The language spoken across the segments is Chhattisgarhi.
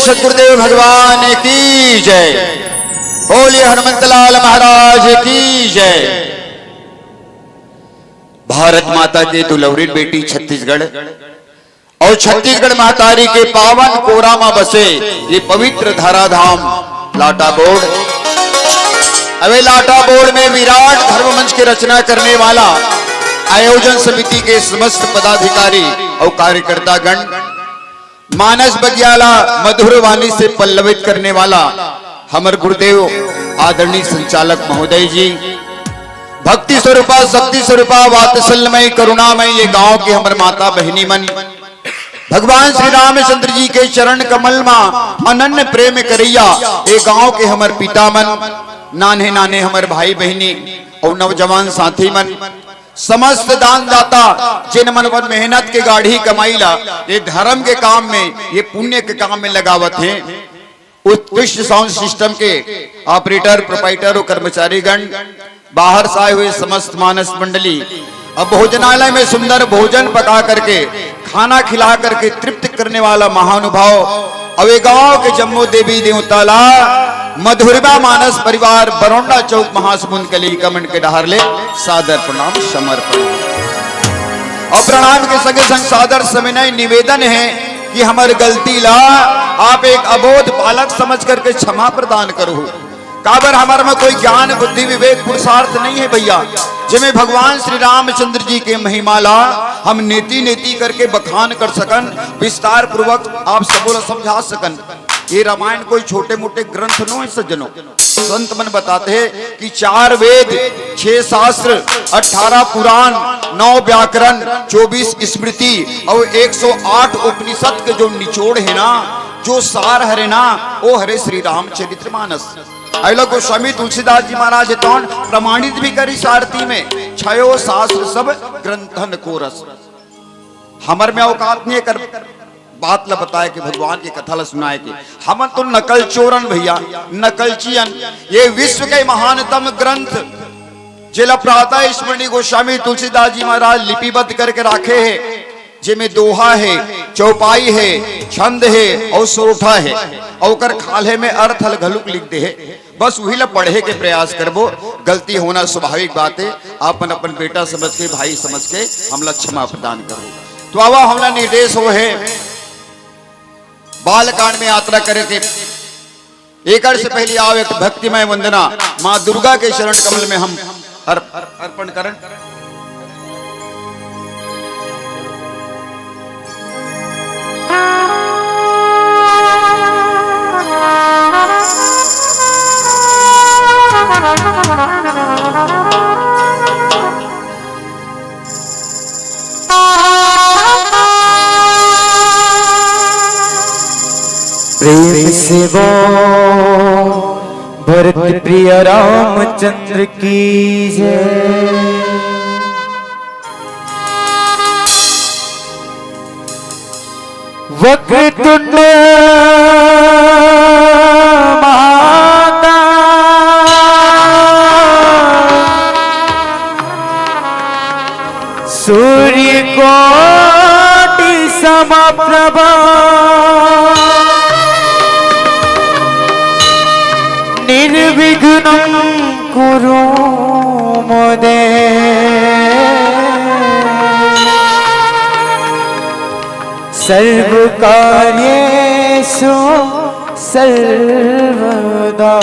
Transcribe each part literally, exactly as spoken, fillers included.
सतगुरुदेव भगवान की जय। बोलिए हनुमंतलाल महाराज की जय। भारत माता के दुलौरी बेटी छत्तीसगढ़ और छत्तीसगढ़ महतारी के पावन कोरा मा बसे ये पवित्र धराधाम लाटाबोड़। अवे लाटाबोड़ में विराट धर्म मंच के रचना करने वाला आयोजन समिति के समस्त पदाधिकारी और कार्यकर्ता गण, मानस बगियाला मधुर वाणी से पल्लवित करने वाला हमर गुरुदेव आदरणीय संचालक महोदय जी, भक्ति स्वरूपा, शक्ति स्वरूपा, वात्सल्यमय, करुणामय ये गांव के हमर माता बहिनी मन, भगवान श्री रामचंद्र जी के चरण कमल मा अनन्य प्रेम करैया ये गांव के हमर पिता मन, नान्हे नान्हे हमर भाई बहिनी और नौजवान साथी मन, समस्त दानदाता, जेन मन अपन मेहनत के गाढ़ी कमाई ला ये धर्म के काम में, ये पुण्य के काम में लगावत हैं, उत्कृष्ट साउंड सिस्टम के ऑपरेटर, प्रोपराइटर और कर्मचारीगण, बाहर से आए हुए समस्त मानस मंडली, अब भोजनालय में सुंदर भोजन पका करके, खाना खिला करके तृप्त करने वाला महानुभाव, अवे गांव के जम्मो देवी देवता ला मधुरिमा मानस परिवार बरौंडा चौक महासमुंद कली कमंड के डहार ले सादर प्रणाम समर्पण। और प्रणाम के संगे संग सादर सविनय निवेदन है कि हमर गलती ला आप एक अबोध बालक समझ करके क्षमा प्रदान करो। काबर हमर में कोई ज्ञान, बुद्धि, विवेक, पुरुषार्थ नहीं है भैया, जेमे भगवान श्री रामचंद्र जी के महिमा ला हम नेति नेति करके बखान कर सकन, विस्तार पूर्वक आप सबो ला समझा सकन। ये रामायण कोई छोटे मोटे ग्रंथ नो है सज्जनों। संत मन बताते हैं कि चार वेद, छह शास्त्र, अठारह पुराण, नौ व्याकरण, चौबीस स्मृति और एक सौ आठ उपनिषद के जो निचोड़ है ना, जो सार हरे ना, वो हरे श्री रामचरित्र मानस। अइला गोस्वामी तुलसीदास जी महाराज तौन प्रमाणित भी करिस आरती में, छयो शास्त्र सब ग्रंथन को रस। हमर में औकात नहीं है कर बात ला बताए के, भगवान की कथा ला सुनाए के। हमन तो नकल चोरन भैया, नकलचियन। ये विश्व के महानतम ग्रंथ, जेला प्रातः स्मरणीय गोस्वामी तुलसीदास जी महाराज लिपिबद्ध करके राखे है, जेमे दोहा है, चौपाई है, छंद है और सोरठा है, और ओकर खाल्हे में अर्थ ल घलुक लिख दे है। बस उही ला पढ़े के प्रयास करबो। गलती होना स्वाभाविक बात है। अपन अपन बेटा समझ के, भाई समझ के हमला क्षमा प्रदान करो। तो आवा, हमला निर्देश हो है बालकांड में यात्रा करे के। एकर से पहले आओ, एक भक्तिमय वंदना माँ दुर्गा के चरण कमल में हम अर्प-, अर्पण करन। प्रेम से बोल भरत प्रिय रामचंद्र की जय। वक्रतुंड महाकाय, सूर्यकोटि समप्रभा, निर्विघ्नं कुरु मम देव। सर्वकार्येषु सर्वदा।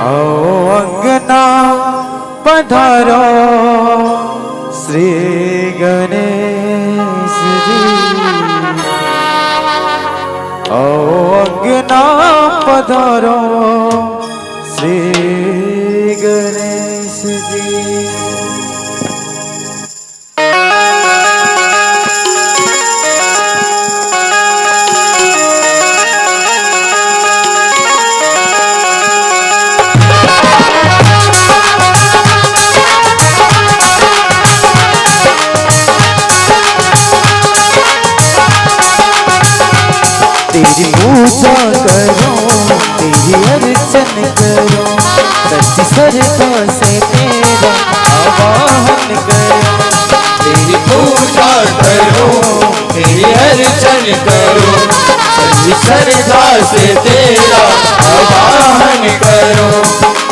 आओ अंगना पधारो श्री गणेश जी। आओ अंगना पधारो श्री गणेश जी। तेरी पूजा करो, तेरी अर्चन करो, सच्ची श्रद्धा से तेरा आवाहन करो। तेरी पूजा करो, करो, सही श्रद्धा से तेरा आवाहन करो।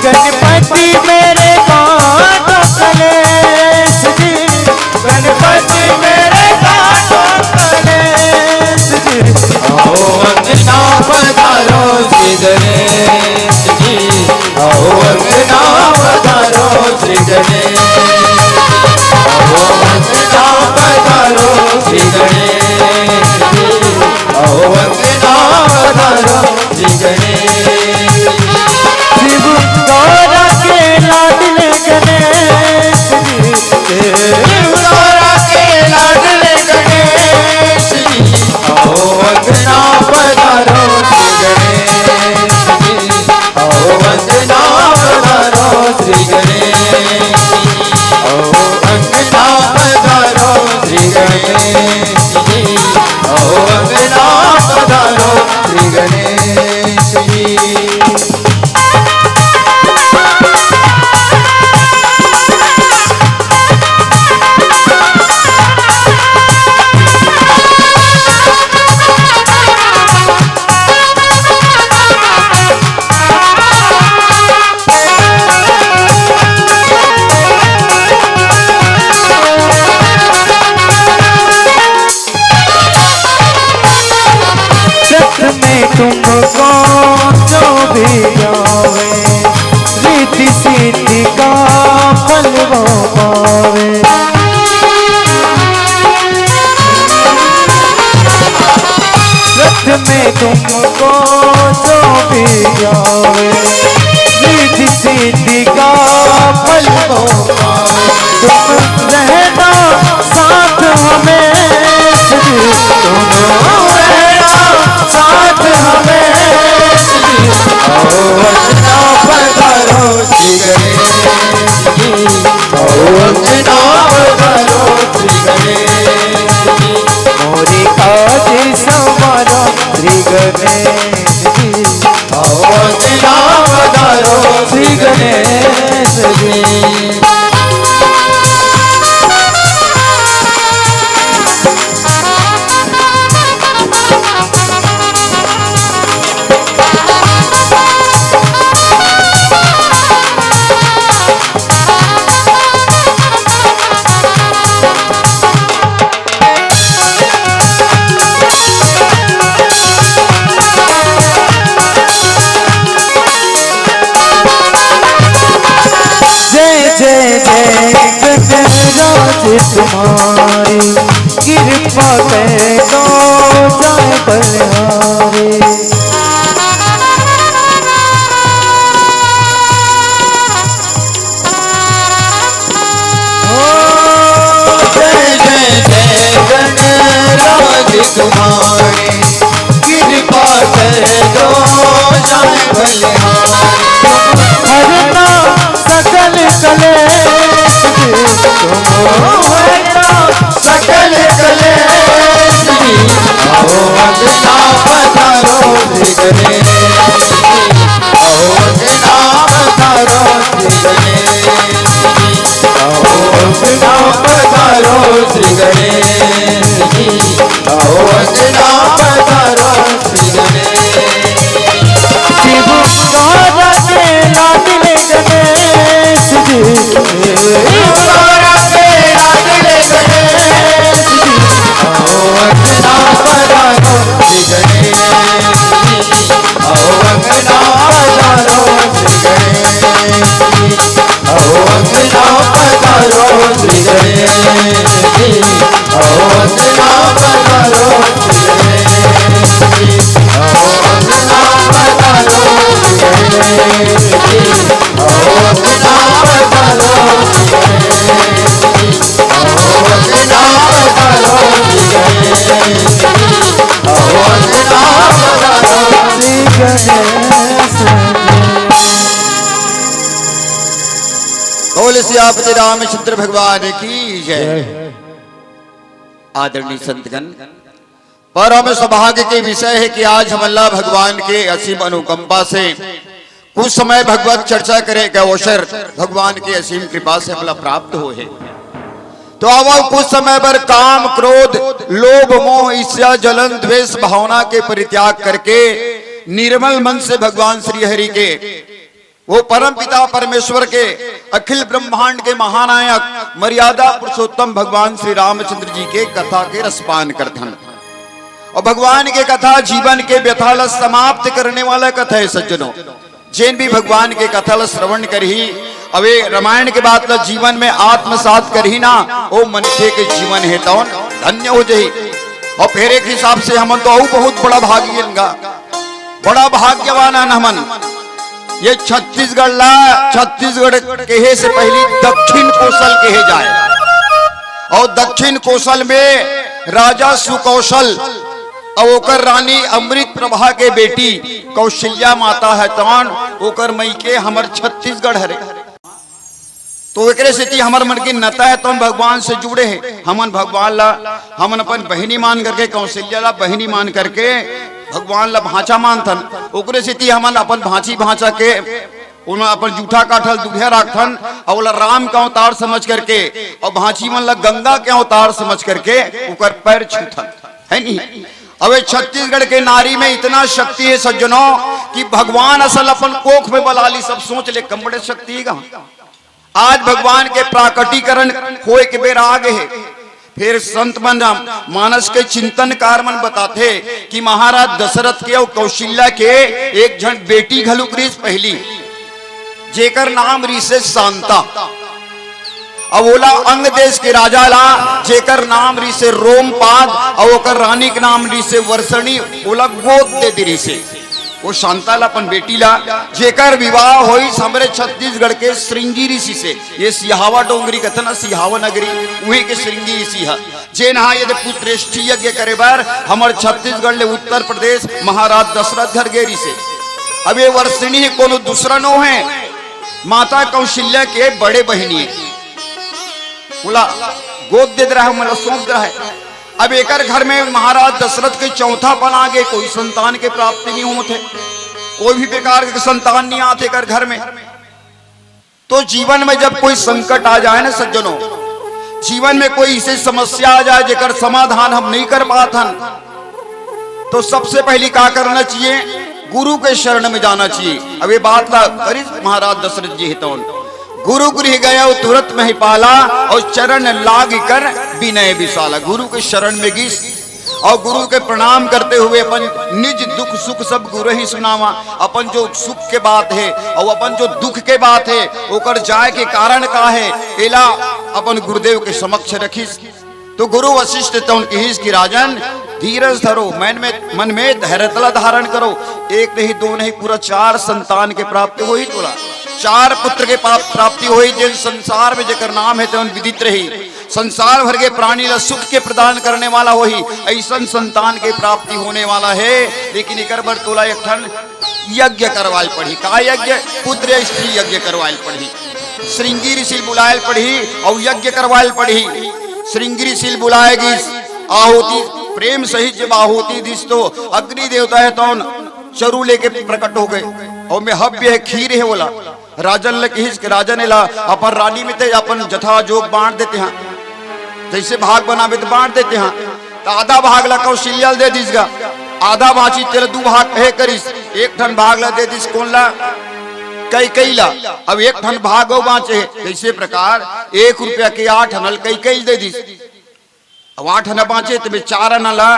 गणपति मेरे काटो कलेश जी, गणपति मेरे काटो कलेश जी। आओ अंगना पधारो श्री गणेश जी, आओ अंगना पधारो श्री गणेश, आओ अंगना पधारो श्री गणेश जी, आओ अंगना पधारो श्री गणेश। शिव गौरा के लाडले गणेश जी, शिव गौरा के लाडले गणेश जी, आओ अंगना पधारो श्री गणेश जी, आओ अंगना पधारो श्री गणेश जी, आओ अंगना पधारो श्री गणेश जी, आओ अंगना पधारो श्री गणेश जी। रथ में तुमको जो भी आवे, रिद्धि सिद्धि का फल वो पावे। रथ में तुमको जो भी आवे, रिद्धि सिद्धि का फल वो पावे। तुम रहना साथ हमें, तुम रहना साथ हमें। आओ अंगना पधारो श्री गणेश जी, आओ अंगना पधारो श्री गणेश जी। मोरी आज संवारो श्री गणेश जी, आओ अंगना पधारो श्री गणेश जी। जय जय जय गणराज तुम्हारी, कृपा कर दो जय बलिहारी। ओ जय जय जय गणराज तुम्हारी, कृपा कर दो जय बलिहारी। हरना सकल कलेश जी, तुम हरना सकल कलेश जी। आओ अंगना पधारो श्री गणेश जी, आओ अंगना पधारो श्री गणेश जी, आओ अंगना पधारो श्री गणेश जी, आओ अंगना पधारो श्री गणेश जी। शिव गौरा के लाडले गणेश जी, शिव गौरा के लाडले गणेश जी, आओ अंगना पधारो श्री गणेश जी, आओ अंगना पधारो श्री गणेश जी, आओ अंगना पधारो श्री गणेश जी, आओ अंगना पधारो श्री गणेश जी, आओ अंगना पधारो श्री गणेश जी, आओ अंगना पधारो श्री गणेश जी, आओ अंगना पधारो श्री गणेश जी, आओ अंगना पधारो श्री गणेश जी। बोल सियापति रामचंद्र भगवान की जय। जय। आदरणीय संतगण, परम सौभाग्य के विषय है कि आज हमन ला भगवान के असीम अनुकंपा से कुछ समय भगवत चर्चा करे के अवसर भगवान के असीम कृपा से हमला प्राप्त होय हे। तो आवव कुछ समय बर काम, क्रोध, लोभ, मोह, ईर्ष्या, जलन, द्वेष भावना के परित्याग करके निर्मल मन से भगवान श्री हरि के, वो परम पिता परमेश्वर के, अखिल ब्रह्मांड के महानायक मर्यादा पुरुषोत्तम भगवान श्री रामचंद्र जी के कथा के रसपान करथन। और भगवान के कथा जीवन के व्यथा ला समाप्त करने वाला कथा है सज्जनों। जेन भी भगवान के कथा ला श्रवण करही, अवे रामायण के बात ला जीवन में आत्मसात करही ना, ओ मनखे के जीवन हे तौन धन्य हो जही। और फेर एक हिसाब से हमन तो अउ बहुत बड़ा भागी हन गा, बड़ा भाग्यवान हन हमन। ये छत्तीसगढ़ ला छत्तीसगढ़ कहे से पहली दक्षिण कोसल कहे जाए, और दक्षिण कोसल में राजा सुकौशल और ओकर रानी अमृत प्रभा के बेटी कौशल्या माता है तौन, ओकर मइके हमर छत्तीसगढ़ हरे। तो एकरे सेती हमर मन के नता है तौन भगवान से जुड़े हैं। हमन भगवान ला, हमन अपन बहिनी मान करके, कौशल्या ला बहिनी मान करके भगवान ला भांचा मानथन। ओकरे सेती हमन अपन भांची भांचा के, ओमा अपन जूठा काठल दुधिया राखथन, और ओला राम का अवतार समझ करके, और भांची मन ला गंगा के अवतार समझ करके ओकर पैर छूथन, है नहीं? अब ये छत्तीसगढ़ के नारी में इतना शक्ति है सज्जनों, कि भगवान असल अपन कोख में बला ली। सब सोच ले, कम बड़े शक्ति है गा। आज भगवान के प्राकटीकरण होए के बेरा आ गे हे। फेर संत मन ह, मानस के चिंतनकार मन बताथे कि महाराज दशरथ के अउ कौशल्या के एक झन बेटी घलुक रिहिस पहली, जेकर नाम रिहिसे शांता। अब ओला अंग देश के राजा ला, जेकर नाम रिहिसे रोमपाद, अउ ओकर रानी के नाम रिहिसे वर्षणी, ओला गोद दे दे रिहिसे। वो शांता ला, अपन बेटी ला, जेकर विवाह होइस हमरे छत्तीसगढ़ के श्रृंगी ऋषि से। ये सिहावा डोंगरी कथे ना, सिहावा नगरी, उही के श्रृंगी ऋषि ह। जेन हा ये दे पुत्रेष्ठी यज्ञ करे बर हमर छत्तीसगढ़ ले उत्तर प्रदेश महाराज दशरथ घर गे रिहिसे। अब ये वर्षिणी हे, कोनो दूसरा नो हे, माता कौशल्या के बड़े बहिनी हे। ओला गोद दे दे रहा है, मतलब सौंप दे रहा है। अब एकर घर में महाराज दशरथ के चौथापन आ गे, कोई संतान के प्राप्ति नहीं होत हे, कोई भी प्रकार के संतान नहीं आते एकर घर में। तो जीवन में जब कोई संकट आ जाए ना सज्जनों, जीवन में कोई ऐसी समस्या आ जाए जेकर समाधान हम नहीं कर पात हन, तो सबसे पहली का करना चाहिए? गुरु के शरण में जाना चाहिए। अब ये बात ला करिस महाराज दशरथ जी हे तौन, गुरु गृह गया तुरत महि पाला, और चरण लाग कर विनय विशाला। गुरु के शरण में गिस और गुरु के प्रणाम करते हुए अपन निज दुख सुख सब गुरु ही सुनावा। अपन जो सुख के बात हे और अपन जो दुख के बात हे, ओकर जाए के कारण का हे, एला अपन गुरुदेव के समक्ष रखिस। तो गुरु वशिष्ठ तौन किहिस कि राजन, धीरज धरो, मन में, मन में धैर्यता ला धारण करो। एक नहीं, दो नहीं, पूरा चार संतान के प्राप्ति होही तोला। चार पुत्र के पा-, प्राप्ति होही, जेन संसार में जेकर नाम हे तौन विदित रही। संसार भर के प्राणी ला सुख के प्रदान करने वाला होही, ऐसन संतान के प्राप्ति होने वाला हे। लेकिन एकर बर तोला एक ठन यज्ञ करवाए ल पड़ही। का यज्ञ? पुत्रेष्ठी यज्ञ करवाए ल पड़ही। श्रृंगी ऋषि ल बुलाए ल पड़ही और यज्ञ करवाए ल पड़ही। श्रृंगी ऋषि ल बुलाए गिस, आहुति प्रेम सहित जब आहुति दिस तो अग्नि देवता हे तौन चरू लेके प्रकट हो गए और में हव्य हे, खीर हे ओला। राजन ल किहिस कि राजन, एला अपन रानी में ते अपन जथा जोग बांट देते हैं, जैसे भाग बनाबे त बांट देते हैं। त आधा भाग ला कौशल्या ल दे दिस गा, आधा बांचिस तेला दू भाग कहे करिस, एक ठन भाग ला दे दिस कोन ला? कैकई ला। अब एक ठन भाग अउ बांचे हे, कैसे प्रकार? एक रुपया के आठ आना ल कैकई ल दे दिस। अब आठ आना बांचे, त में चार आना ला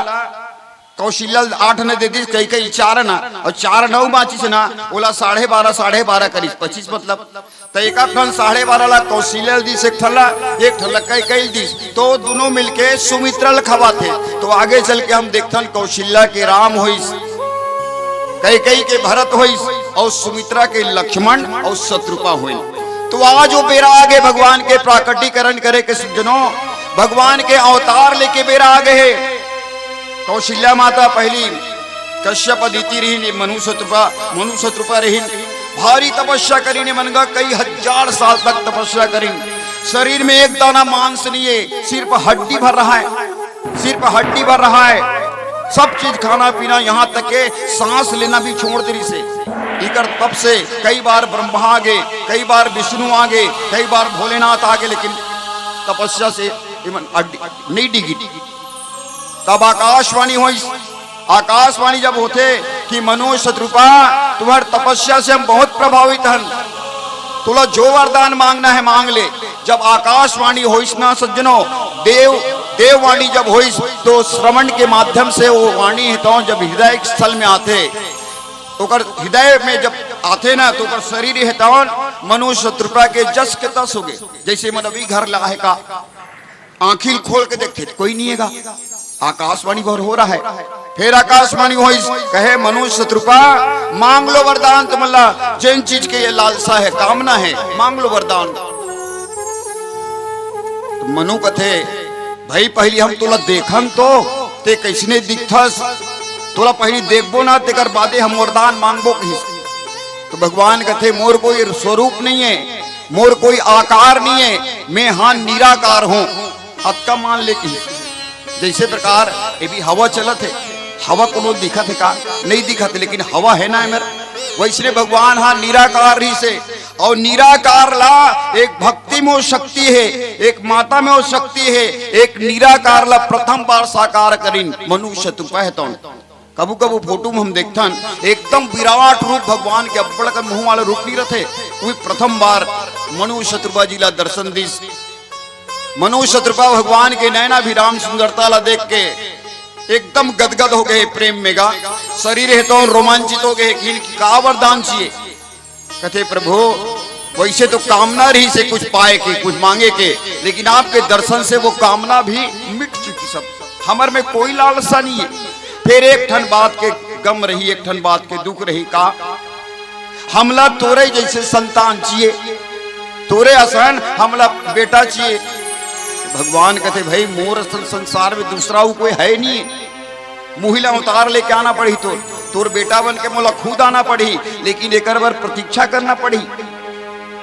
कौशल्या ल आठ आना दे दिस, कैकई चार आना, और चार आना अउ बांचिस ना, ओला साढ़े बारह, साढ़े बारह करिस, पच्चीस मतलब। त एक ठन साढ़े बारह ला कौशल्या ल दिस, एक ठन ला, एक ठन ला कैकई ल दिस, तो दुनों मिलके सुमित्रा ल खवाथे। तो आगे चल के हम देखथन कौशल्या के राम होइस, कैकई के भरत होइस और सुमित्रा के लक्ष्मण और शत्रुपा होइस। तो आज वो बेरा आगे भगवान के प्राकटीकरण करे के सज्जनों, भगवान के अवतार लेके बेरा आगे हे। कौशल्या माता पहली कश्यप अदिति रहिन, मनु शत्रुपा, मनु शत्रुपा रहिन। भारी तपस्या करिन, मन का कई हजार साल तक तपस्या करिन। शरीर में एक दाना मांस नहीं है, सिर्फ हड्डी भर रहा है, सिर्फ हड्डी भर रहा है। सब चीज खाना पीना, यहाँ तक के सांस लेना भी छोड़ दे रिहिसे। इकर तप से कई बार ब्रह्मा आगे, कई बार विष्णु आगे, कई बार भोलेनाथ आगे, लेकिन तपस्या से मन अड्डी, नहीं डिगी। तब आकाशवाणी होइस। आकाशवाणी जब होथे कि मनोज शत्रुपा, तुम्हर तपस्या से हम बहुत प्रभावित हन, तोला जो वरदान मांगना है मांग ले। जब आकाशवाणी होइस ना सज्जनों, देव देववाणी जब होइस, तो श्रवण के माध्यम से वो वाणी हे तौन जब हृदय स्थल में आथे, ओकर हृदय में जब आथे ना, तो ओकर शरीर हे तौन मनोज शत्रुपा के जस के तस हो गए। जैसे मन अभी घर ला हे का, आंखी ल खोल के देखथे त कोई नहीं हे गा। आकाशवाणी भर हो रहा है। फिर आकाशवाणी होइस, कहे, "मनोज शत्रुपा, मांग लो वरदान तुमन ला, जेन चीज के ये लालसा है, कामना है, मांग लो वरदान।" तो मनु कथे, "भाई, पहली हम तोला देखन तो, ते कैसने दिखथस, तोला पहली देखबो ना, तेकर बादे हम वरदान मांगबो," कहिस। तो भगवान कथे, "मोर कोई स्वरूप नहीं है, मोर कोई आकार नहीं है, मैं हाँ निराकार हूँ।" अतका मान ले कि जैसे प्रकार ये भी हवा चलत है, हवा कोनो दिखत है का? नहीं दिखत, लेकिन हवा है ना एमेर। वैसने भगवान हा निराकार रहिसे, और निराकार ला एक भक्ति में वो शक्ति है, एक माता में वो शक्ति है, एक निराकार ला प्रथम बार साकार करिन मनुष्य रूप है तो। कभू कभू फोटो में हम देखथन, एकदम विराट रूप भगवान के, अब्बड़ कन मुंह वाला रूप नहीं रहते। वही प्रथम बार मनु शत्रुपा जी ला दर्शन दिस। मनु शत्रुपा भगवान के नैनाभिराम सुंदरता ला देख के एकदम गदगद हो गए प्रेम में गा। शरीर हे तो रोमांचित हो गए, खिल का वरदान चाहिए। कथे, "प्रभु, वैसे तो कामना रहिसे कुछ पाए के, कुछ मांगे के, लेकिन आपके दर्शन से वो कामना भी मिट चुकी सब। हमर में कोई लालसा नहीं है।" फिर एक ठन बात के गम रही, एक ठन बात के दुख रही का, "हमला तोरे जैसे संतान चाहिए, तोरे असन हमला बेटा चाहिए।" भगवान कथे, "भाई, मोर असन संसार में दूसरा वो कोई है नहीं है।" मुहिला अवतार लेके आना पड़ही तोर, तोर बेटा बन के मोला खुद आना पड़ही, लेकिन एकर बर प्रतीक्षा करना पड़ही।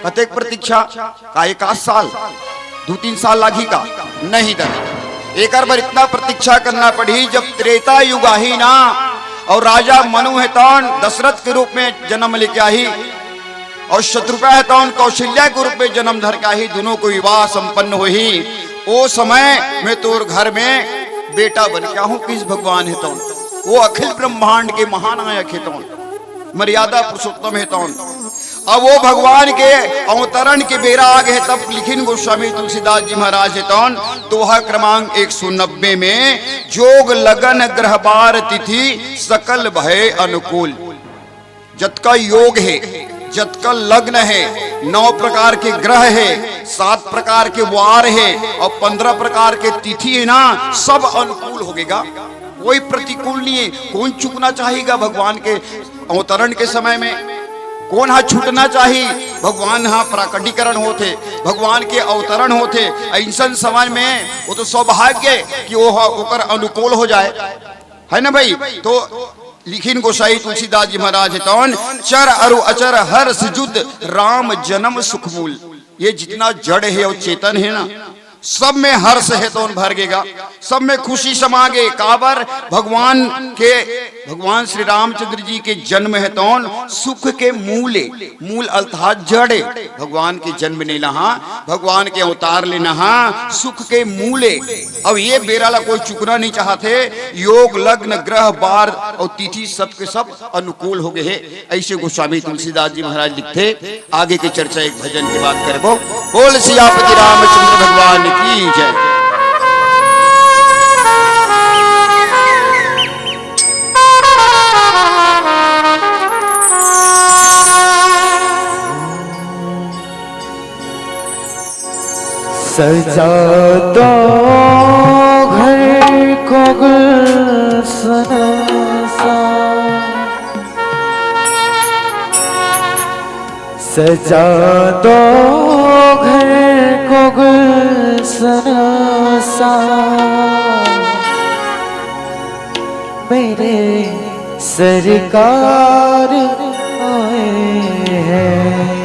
कतेक प्रतीक्षा? का एक आध साल, दू तीन साल लागही का? नहीं दादा, एकर बर इतना प्रतीक्षा करना पड़ही, जब त्रेता युग आही ना, और राजा मनु हे तौन दशरथ के रूप में जन्म लेके आही, और शत्रुपा हे तौन कौशल्या के रूप में जन्म धर के आही, दोनों को विवाह संपन्न होही। ओ समय में तोर घर में बेटा बन के आहूं, किस भगवान हे तौन, वो अखिल ब्रह्मांड के महानायक हे तौन, मर्यादा पुरुषोत्तम हे तौन। अब वो भगवान के अवतरण के बेरा आ गए, तब लिखिन गोस्वामी तुलसीदास जी महाराज हे तौन, दोहा क्रमांक एक सौ नब्बे में, "जोग लगन ग्रह बार तिथि सकल भय अनुकूल।" जतका योग हे, जतका लग्न हे, नौ प्रकार के ग्रह हे, सात प्रकार के वार हे और पन्द्रह प्रकार के तिथि हे ना, सब अनुकूल होगेगा, कोई प्रतिकूल नहीं है। कौन चुकना चाहेगा भगवान के अवतरण के समय में? कौन हा छूटना चाही? भगवान हा प्राकटीकरण होथे, भगवान के अवतरण होथे, ऐसन समय में वो तो सौभाग्य है कि वो हा ओकर अनुकूल हो जाए, है ना भाई? तो लिखिन गोसाई तुलसीदास जी महाराज हे तौन, "चर अरु अचर हर्ष जुद राम जन्म सुख मूल।" ये जितना जड़ है और चेतन है ना, सब में हर्ष हे तौन भर गेगा, सब में खुशी समा गे। काबर? भगवान के, भगवान श्री रामचंद्र जी के जन्म हे तौन सुख के मूल हे। मूल अर्थात जड़ हे। भगवान के जन्म लेना हा, भगवान के अवतार लेना हा, सुख के मूल हे। अब ये बेरा ला कोई चुकना नहीं चाहते। योग लग्न ग्रह बार और तिथि सब के सब अनुकूल हो गए हे। ऐसे गोस्वामी तुलसीदास जी महाराज लिखथे। आगे के चर्चा एक भजन के बाद करबो। बोल सियापति रामचंद्र भगवान की जय। सजा दो घर को गुलशन सा, सजा दो घर को गुलशन सा, मेरे सरकार आए हैं।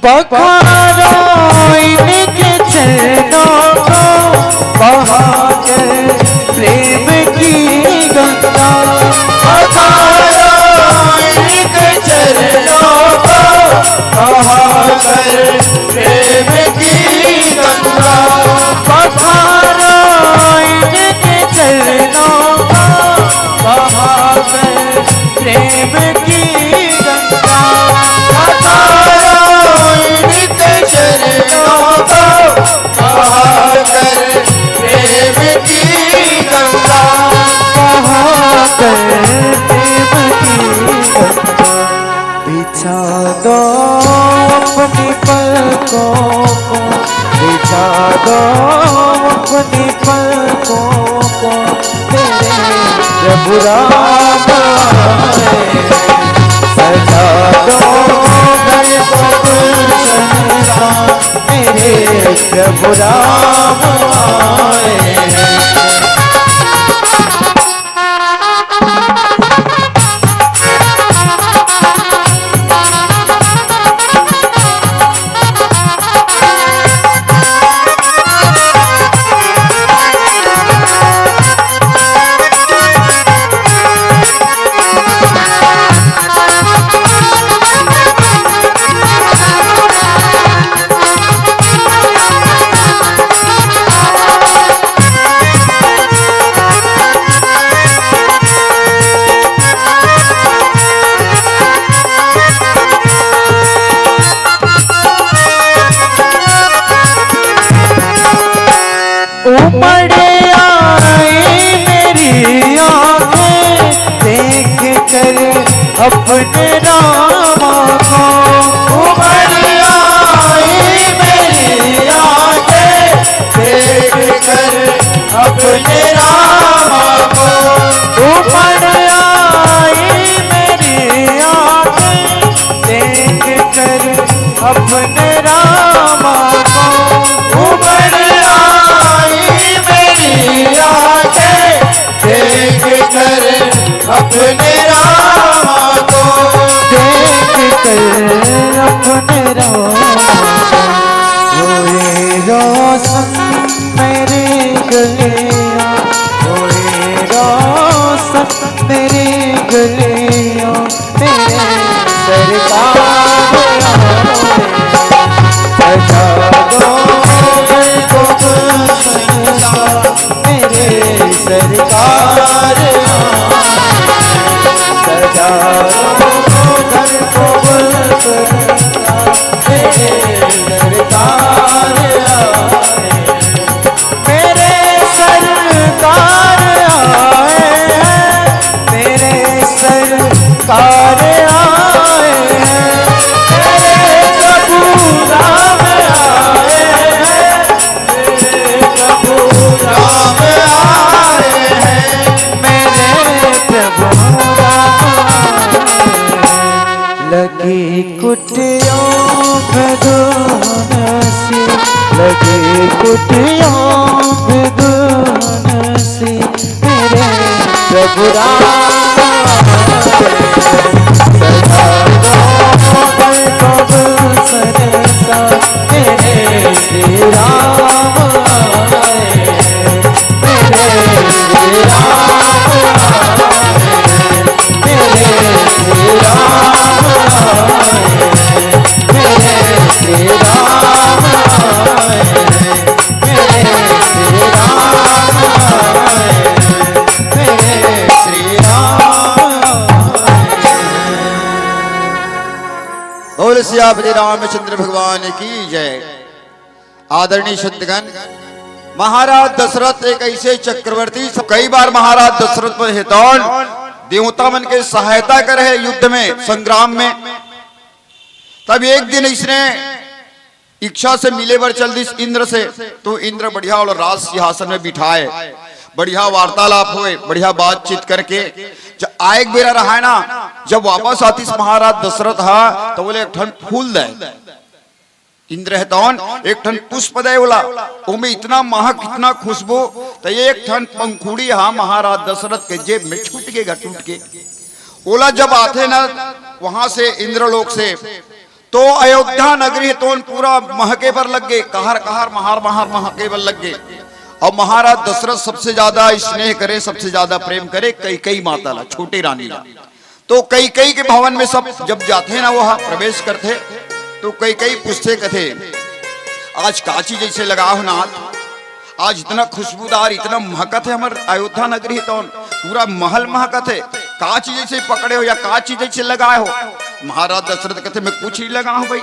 पखारो इनके चरणों को, बहाकर प्रेम की गंगा। पखारो इनके चरणों को, बहाकर प्रेम की गंगा। पखारो इनके चरणों को, बहाकर प्रेम की गंगा। पखारो इनके चरणों को, बहाकर प्रेम की गंगा। बहाकर प्रेम की गंगा। बिछा दो अपनी पलकों को, बिछा दो अपनी पलकों को, मेरे प्रभु राम आए। सजा दो घर को गुलशन सा, मेरे प्रभु राम आए। उमड़ आई मेरी आंखें देख कर अपने रामा को। उमड़ आई मेरी आंखें देख कर अपने रामा को। उमड़ आई मेरी आंखें देख कर अपने रामा को। उमड़ आई मेरी आंखें देख कर अपने रामा को। देख कर अपने रामा को। रोए रोशन मेरे गले आ, रोए रोशन मेरे गले आ, मेरे सरकार आए। सजा दो घर को गुलशन सा, मेरे सरकार आए। सजा दो घर को गुलशन सा, मेरे सरकार आए। मेरे सरकार आए हैं, मेरे सरकार आए हैं, मेरे प्रभु राम आए हैं, मेरे प्रभु राम आए हैं, मेरे प्रभु राम आए हैं। लगी कुटियों में दुल्हन सी, लगी कुटियों में दुल्हन सी, मेरे प्रभु राम आए। सजा दो घर को गुलशन सा, मेरे श्री राम आए। मेरे श्री राम आए। मेरे श्री राम आए। मेरे श्री राम आए। मेरे श्री राम आए। मेरे श्री राम आए। बोल सियापति रामचंद्र भगवान की जय। आदरणीय संतगण, महाराज दशरथ एक ऐसे चक्रवर्ती, कई बार महाराज दशरथ पर हेतौन देवता मन के सहायता करे हे युद्ध में, संग्राम में। तब एक दिन इसने इच्छा से मिले बर चल दिस इंद्र से, तो इंद्र बढ़िया और राज सिंहासन में बिठाए, बढ़िया वार्तालाप होए, बढ़िया बातचीत करके जब आए के बेरा रहा है ना, जब वापस आतिस महाराज दशरथ हा, तो बोले, "एक ठन फूल दे।" इंद्र हेतौन एक ठन पुष्प दे बोला, ओमे इतना महक, इतना खुशबू, तो ये एक ठन पंखुड़ी हा महाराज दशरथ के जेब में छूट के गा, टूट के। ओला जब आथे ना वहां से, इंद्रलोक से, तो अयोध्या नगरी हे तोन पूरा महके बर लग गे, कहर कहर, महार महार महके बर लग गे। अउ महाराज दशरथ सबसे ज्यादा स्नेह करे, सबसे ज्यादा प्रेम करे कैकई माता ला, छोटे रानी ला। तो कैकई के भवन में सब जब जाथे ना, वो ह प्रवेश करथे, तो कैकई पूछथे, कथे, "आज का चीज ऐसे लगा हो नाथ? आज इतना खुशबूदार, इतना महकत हे हमर अयोध्या नगरी हे तोन, पूरा महल महकत हे, का चीज ऐसे पकड़े हो या का चीज ऐसे लगाए हो?" महाराज दशरथ कथे, "मैं कुछ नहीं लगा हूं भाई।"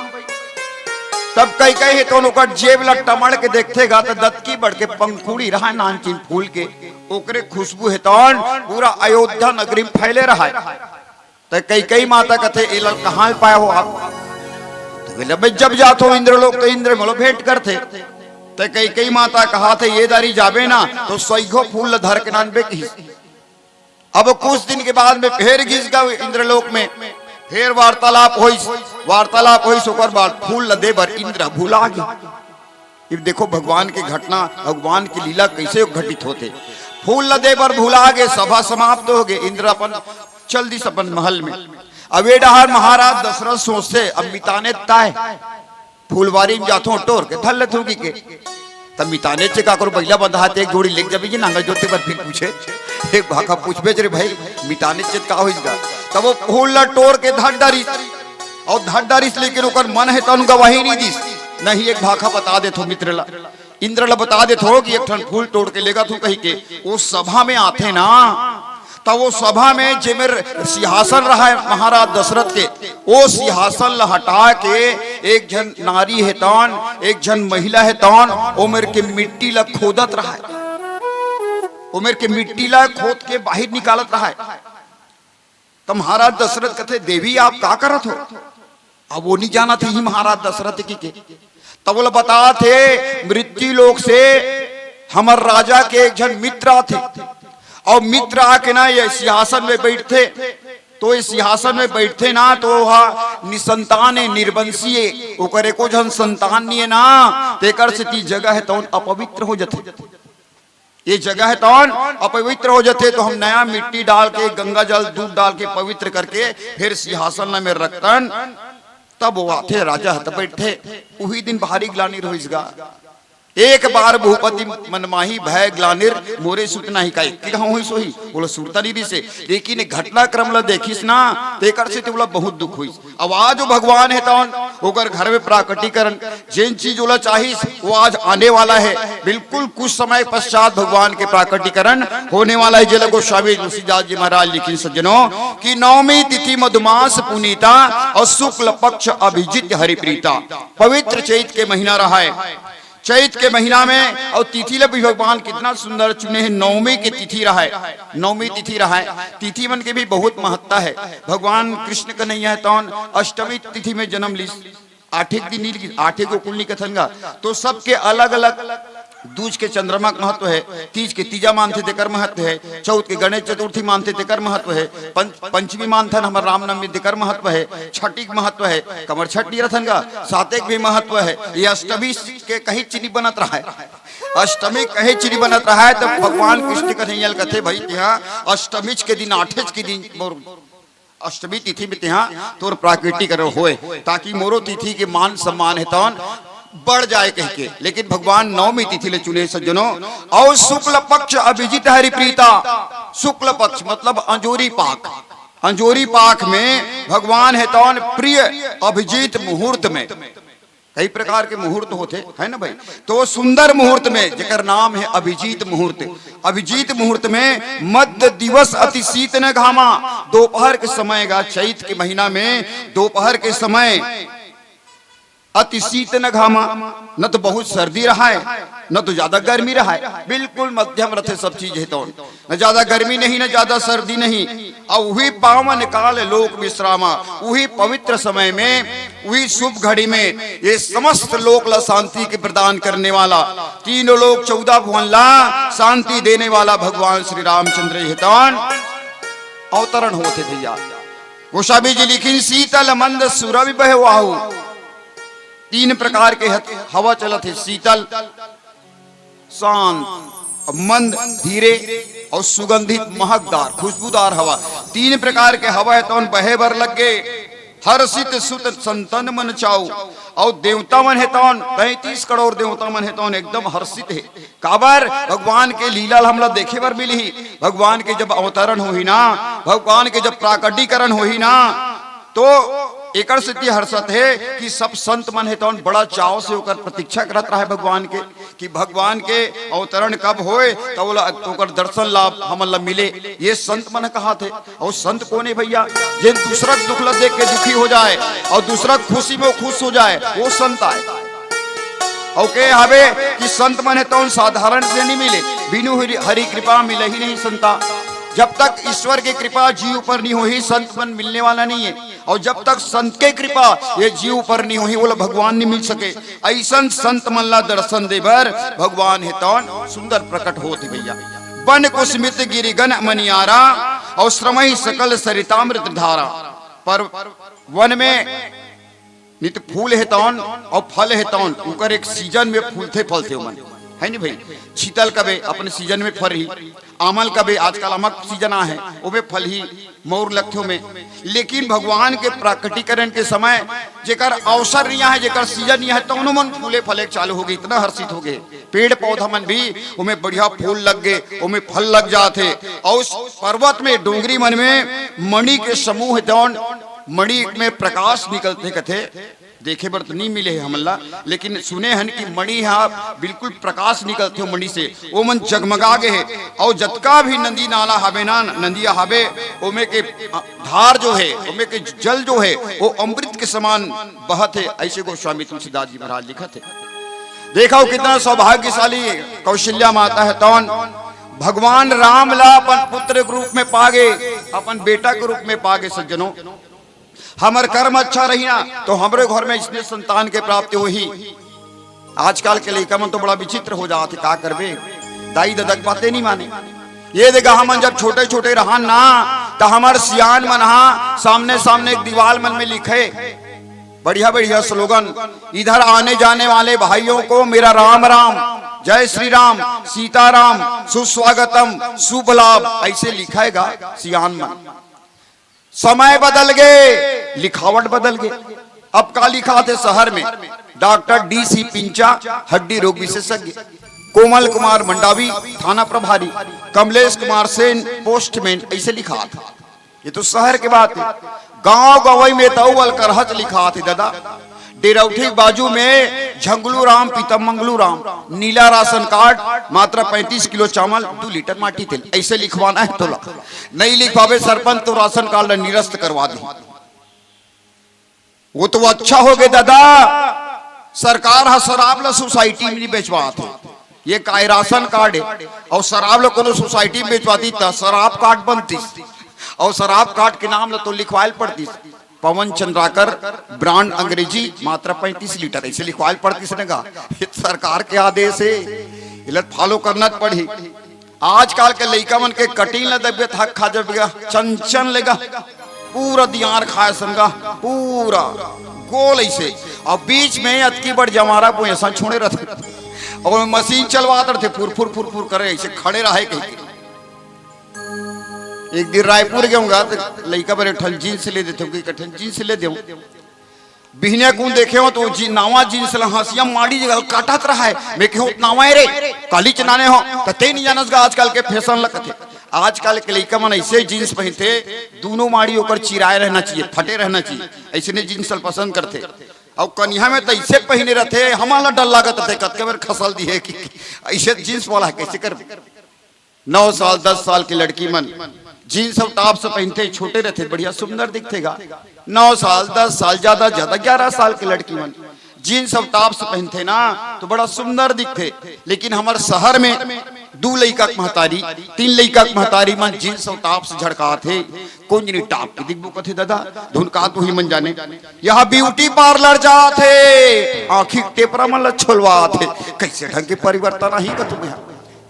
तब कैकई हे तोन ओकर जेब ला टमड़ के देखथे गा, त दतकी बड़ के पंखुड़ी रहय नानचिन फूल के, ओकरे खुशबू हे तोन पूरा अयोध्या नगरी में फैले रहय। त कैकई माता कथे, "एला कहां पाए हो आप?" त बोले, "मैं जब जात हो इंद्रलोक, त इंद्र मोला भेंट करथे।" त कैकई माता कहाथे, "ये दारी जाबे ना, तो सैघो फूल ल धर के नानबे," कहिस। अब कुछ दिन के बाद में फेर गिस गा इंद्रलोक में, फेर वार्तालाप होइस। वार्तालाप होइस, ओकर बाद फूल ल दे बर इंद्र भुला गे। अब देखो भगवान के घटना, भगवान की लीला कैसे घटित होथे। फूल ल दे बर भुला गे, सभा समाप्त हो गे, इंद्र अपन चल दिस अपन महल में। अब ए डहार महाराज दशरथ सोचथे, "अब मिताने ताय फूलवारी में जाथों, टोर के धर लेथों," कहिके। तब मिताने चे काकरो बइला बंधा हे, एक जोड़ी लेके जाबे जी नांगर जोते बर, फिर पूछे, एक भाखा पूछबे रे भाई, मिताने चे का होइस गा। तब वो फूल ला टोर के धर डारिस, अउ धर डारिस, लेकिन ओकर मन हे तोन गवाही नहीं दिस। नहीं, एक भाखा बता देथों मित्र ला, इंद्र ला बता देथों कि एक ठन फूल टोर के लेगत हों कहिके। वो सभा में आथे ना, त वो सभा में जे मेर सिंहासन रहय महाराज दशरथ के, वो सिंहासन ला हटा के एक झन नारी हे तोन, एक झन महिला हे तोन, ओ मेर के मिट्टी ला खोदत रहय, ओ मेर के मिट्टी ला खोद के बाहिर निकालत रहय। त महाराज दशरथ कथे, "देवी, आप का करत हो?" अब वो नहीं जानत हे महाराज दशरथ कहिके। तब बोला, बतात हे, "मृत्यु लोक से हमर राजा के एक झन मित्र आथे, अउ मित्र आके ना ये सिंहासन में बैठथे, तो ये सिंहासन में बैठथे ना, तो वो हा निसंतान हे, निर्वंशी हे, ओकर एको झन संतान नहीं हे ना, तेकर सेती जगह हे तोन अपवित्र हो जथे।" ये जगह हे तोन अपवित्र हो जथे, तो हम नया मिट्टी डाल के, गंगा जल, दूध डाल के पवित्र करके फिर सिंहासन में रखतन, तब वो आथे राजा ह त बैठथे। उही दिन भारी ग्लानि होइस गा। "एक बार भूपति मन माही, भय ग्लानिर मोरे सुरत नाहीं।" का एक घाव होइस होही, बोलो सुरता नहीं दिसे, लेकिन ये घटनाक्रम ला देखिस ना, तेकर सेती ओला बहुत दुख होइस। अब आज वो भगवान हे तोन ओकर घर में प्राकटीकरण, जेन चीज ओला चाहिस, वो आज आने वाला हे। बिल्कुल कुछ समय पश्चात भगवान के प्राकटीकरण होने वाला हे। जेला गोस्वामी तुलसीदास जी महाराज लिखिन सज्जनों कि नवमी तिथि मधुमास पुनीता अउ शुक्ल पक्ष अभिजित हरिप्रीता। पवित्र चैत के महीना रहय, चैत के महीना में अउ तिथि ला भी भगवान कितना सुंदर चुने हे। नवमी के तिथि रहय, नवमी तिथि रहय। तिथि मन के भी बहुत महत्ता हे। भगवान कृष्ण कन्हैया हे तोन अष्टमी तिथि में जन्म लिस। आठे के दिन नहीं लिस, आठे गोकुल नहीं कथन गा, तो सबके अलग-अलग, दूज के चंद्रमा के महत्व हे, तीज के तीजा मानथे तेकर महत्व हे, चौथ के गणेश चतुर्थी मानथे तेकर महत्व हे, पंच-, पंचमी मानथन हमर रामनवमी तेकर महत्व हे, छठी के महत्व हे, कमर छठ नहीं रथन गा, साते के भी महत्व हे। ये अष्टमी के कहीं चीनी बनत रहय, अष्टमी कहीं चीनी बनत रहय, तब भगवान कृष्ण कन्हैया ल कथे, "भाई, तिहां अष्टमी के दिन, आठे के दिन मोर अष्टमी तिथि में तिहां तोर प्राकटीकरण होय, ताकि मोरो तिथि के मान सम्मान हे तोन बढ़ जाय," कहिके। लेकिन भगवान नवमी तिथि ले चुने सज्जनों, अउ शुक्ल पक्ष अभिजित हरिप्रीता। शुक्ल पक्ष मतलब अंजोरी पाख, अंजोरी पाख में भगवान हे तोन प्रिय अभिजीत मुहूर्त में। कई प्रकार के मुहूर्त होथे, है ना भाई? तो वो सुंदर मुहूर्त में, जेकर नाम हे अभिजीत मुहूर्त, अभिजीत मुहूर्त में मध्य दिवस अति शीत न घामा, दोपहर के समय गा, चैत के महीना में दोपहर के समय अति शीत न घामा, न तो बहुत सर्दी रहय, न तो ज्यादा गर्मी रहय, बिल्कुल मध्यम रथे सब चीज हे तोन। न ज्यादा गर्मी नहीं, न ज्यादा सर्दी नहीं। अउ उही पावन काल लोक विश्रामा, उही पवित्र समय में, उही शुभ घड़ी में ये समस्त लोक ला शांति के प्रदान करने वाला, तीनों लोक चौदह भुवन ला शांति देने वाला भगवान श्री रामचंद्र हे तोन अवतरण होत हे भैया। गोस्वामी जी लिखिन, "शीतल मंद सुरभि बहे वाहु।" तीन प्रकार के हत-, हवा चलत हे, शीतल, शांत, मंद, धीरे, अउ सुगंधित, महकदार, खुशबूदार हवा। तीन प्रकार के हवा हे तोन बहे बर लग गे। हर्षित सुत संतन मन चाऊ। अउ देवता मन हे तौन, तैंतीस करोड़ देवता मन हे तौन एकदम हर्षित हे। काबर? भगवान के लीला ल हमला देखे बर मिलही। भगवान के जब अवतरण होही ना, भगवान के जब प्राकटीकरण होही ना, तो एकर सेती हर्षत हे कि सब संत मन हे तौन बड़ा चाव से ओकर प्रतीक्षा करत रहे भगवान के, कि भगवान के अवतरण कब होए, त ओला, ओकर दर्शन लाभ हमन ला मिले। ये संत मन कहाथे। अउ संत कोन हे भैया? जेन दूसरा के दुख ला देख के दुखी हो जाए अउ दूसरा के खुशी में वो खुश हो जाए, वो संत आय। अउ के हवे कि संत मन हे तौन साधारण से नहीं मिले, बिनु हरि, हरि कृपा मिले ही नहीं संता। जब तक ईश्वर के कृपा जीव पर नहीं होही, संत मन मिलने वाला नहीं है। अउ जब तक संत के कृपा ये जीव पर नहीं होही, ओला भगवान नहीं मिल सके। अइसन संत मन ला दर्शन दे बर भगवान हे तौन सुंदर प्रकट होत हे भैया। बन कुसमित गिरिगन मनियारा, अउ श्रमहि सकल सरितामृत धारा। पर वन में नित फूल हे तौन अउ फल हे तौन, उकर एक सीजन में फूलथे फलथे ओमन, है नी भाई? छीतल कबे अपने सीजन में फरही, आमल कबे आजकल अमक सीजन आ है, ओमे फलही, मौर लगथे ओमे। लेकिन भगवान के प्राकटीकरण के समय जेकर अवसर नहीं आहे, जेकर सीजन नहीं आहे, तौनो मन फूले फले के चालू हो गे, इतना हर्षित हो गे। पेड़ पौधा मन भी ओमे बढ़िया फूल लग गे, ओमे फल लग जाथे। अउ उस पर्वत में, डोंगरी मन में मणि के समूह हे तौन, मणि में प्रकाश निकलथे कथे। देखे बर तो नहीं मिले हे हमन ला, लेकिन सुने हन कि मणि हा बिल्कुल प्रकाश निकलथे मणि से, वो मन जगमगा गे हे। अउ जतका भी नदी नाला हावे ना, नदिया हावे, ओमे के धार जो हे, ओमे के जल जो हे, वो अमृत के समान बहत हे, ऐसे गोस्वामी तुलसीदास जी महाराज लिखत हे। देखो कितना सौभाग्यशाली कौशल्या माता हे तौन, भगवान राम ला अपन पुत्र के रूप में पागे, अपन बेटा के रूप में पागे। सज्जनों, हमर कर्म अच्छा रही ना, तो हमरे घर में इसने संतान के प्राप्ति होही। आजकल के लइका मन तो बड़ा विचित्र हो जात हे, का करबे, दाई ददा के बातें नहीं माने। ये देखा, हमन जब छोटे छोटे रहन ना, त हमर सियान मन हा सामने सामने एक दीवाल मन में लिखे बढ़िया बढ़िया स्लोगन, इधर आने जाने वाले भाइयों को मेरा राम राम, जय श्री राम, सीताराम, सुस्वागतम, शुभ लाभ, ऐसे लिखेगा सियान मन। समय बदल गे, लिखावट बदल गे। अब का लिखाथे शहर में? डॉक्टर डी सी पिंचा, हड्डी रोग विशेषज्ञ, कोमल कुमार मंडावी, थाना प्रभारी, कमलेश कुमार सेन, पोस्टमैन, ऐसे लिखाथे। ये तो शहर के बात हे। गांव गंवई में तो अउ अलकरहच लिखाथे दादा। डेरौठी के बाजू में झंगलू राम, पीतम मंगलू राम, नीला राशन कार्ड, मात्र पैंतीस किलो चावल, दू लीटर माटी तेल, ऐसे लिखवाना हे तोला। नहीं लिख पाबे सरपंच, तो राशन कार्ड ला निरस्त करवा दे। वो तो अच्छा हो गे दादा, सरकार हा शराब ला सोसाइटी में नहीं बेचवात हे। ये काय राशन कार्ड हे, अउ शराब ला कोनो सोसाइटी में बेचवाती त शराब कार्ड बनतीस, अउ शराब कार्ड के नाम ला तो लिखवायल पड़तीस। पवन चंद्राकर, ब्रांड अंग्रेजी, मात्रा पैंतीस लीटर, ऐसे लिखवायल पड़तीस न गा। ये तो सरकार के आदेश हे, एला फॉलो करना पड़ही। आजकल के लइका मन के कटिंग ला देखबे, थक खा जब गा, चन चन लेगा, पूरा दियार खाए संगा, पूरा गोल ऐसे, अउ बीच में अतकी बड़ जमारा बोए ऐसा छोड़े रहते, अउ मशीन चलवात रहते, फुर फुर फुर फुर करे, ऐसे खड़े रहे कहीं। एक दिन रायपुर गेहूं गा, तो लइका बर एक ठन जींस ले देते, एक ठन जींस ले देहूं। बिहनिया कुन देखे हो तो जी, नावा जींस ला हंसिया माड़ी जगह काटत रहा है। मैं कहूं, "नावा हे रे, काली चनाने हो, त ते नहीं जानस गा आजकल के फैशन लगत हे।" आजकल के लइका मन ऐसे जींस पहनते, दोनों माड़ी ओकर चिराए रहना चाहिए, फटे रहना चाहिए, ऐसे ने जींस ला पसंद करते। अउ कनिहा में तो ऐसे पहने रहते, हमारा डर लागत रहते, कतके बेर खसल दिए कि ऐसे जींस वाला है, कैसे कर। नौ साल, दस साल के लड़की मन जींस अउ टॉप्स पहनते, छोटे रहते, बढ़िया सुंदर दिखते गा। नौ साल, दस साल, ज्यादा, ज्यादा ग्यारह साल के लड़की मन जींस अउ टॉप्स पहनते ना, तो बड़ा सुंदर दिखते। लेकिन हमर शहर में दू लइका के महतारी, तीन लइका के महतारी मन जींस अउ टॉप्स झड़कात हे। कोन जनी टॉप के दिखबो कथे दादा, धुन का तो ही मन जाने। यह ब्यूटी पार्लर जात हे, आँखी के टेपरा मन ला छोलवात हे। कैसे ढंग के परिवर्तन आही गा तुम्हें?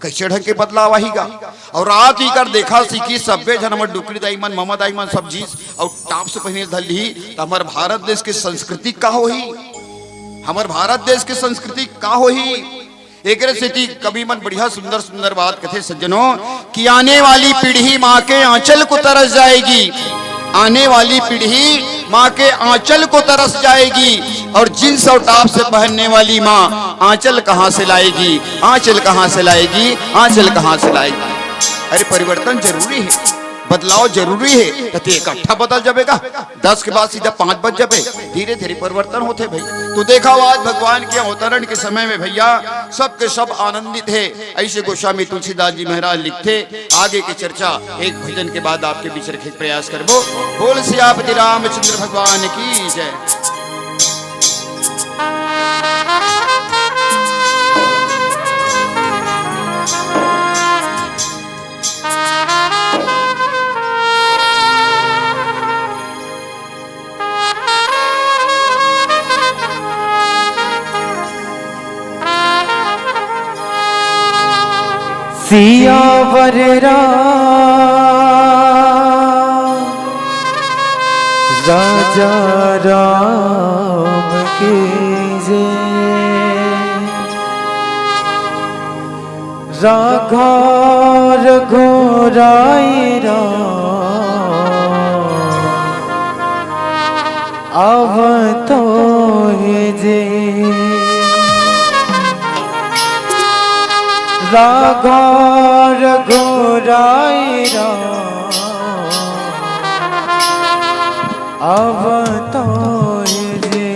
कैसे ढंग के बदलाव आही गा? अउ रात ही कर देखा सीखी सब्बे झन, हमर डुकरी दाई मन, ममा दाई मन सब जींस अउ टॉप्स पहने धर ली, त हमर भारत देश के संस्कृति का होही? हमर भारत देश के संस्कृति का होही? एकरे सेती कवि मन बढ़िया सुंदर सुंदर बात कथे सज्जनों, कि आने वाली पीढ़ी माँ के आंचल को तरस जाएगी। आने वाली पीढ़ी माँ के आंचल को तरस जाएगी। और जींस और टॉप से पहनने वाली माँ आंचल कहाँ से लाएगी, आंचल कहाँ से लाएगी, आंचल कहाँ से लाएगी? अरे, परिवर्तन जरूरी है, बदलाव जरूरी है। त ते इकट्ठा बदल जाबे का, दस के बाद सीधा पाँच बज जाबे। धीरे धीरे परिवर्तन होथे भाई। तो देखा हो, आज भगवान के अवतरण के समय में भैया सबके सब आनंदित हे। ऐसे गोस्वामी तुलसीदास जी महाराज लिखथे। आगे के चर्चा एक भजन के बाद आपके बीच रखे के प्रयास करबो। बोल सियापति रामचंद्र भगवान की जय। सियावर राम राजा राम की जय। राघव रघुराई राम अवतोहि जी। राघव रघुराई राम अवतोहि जी।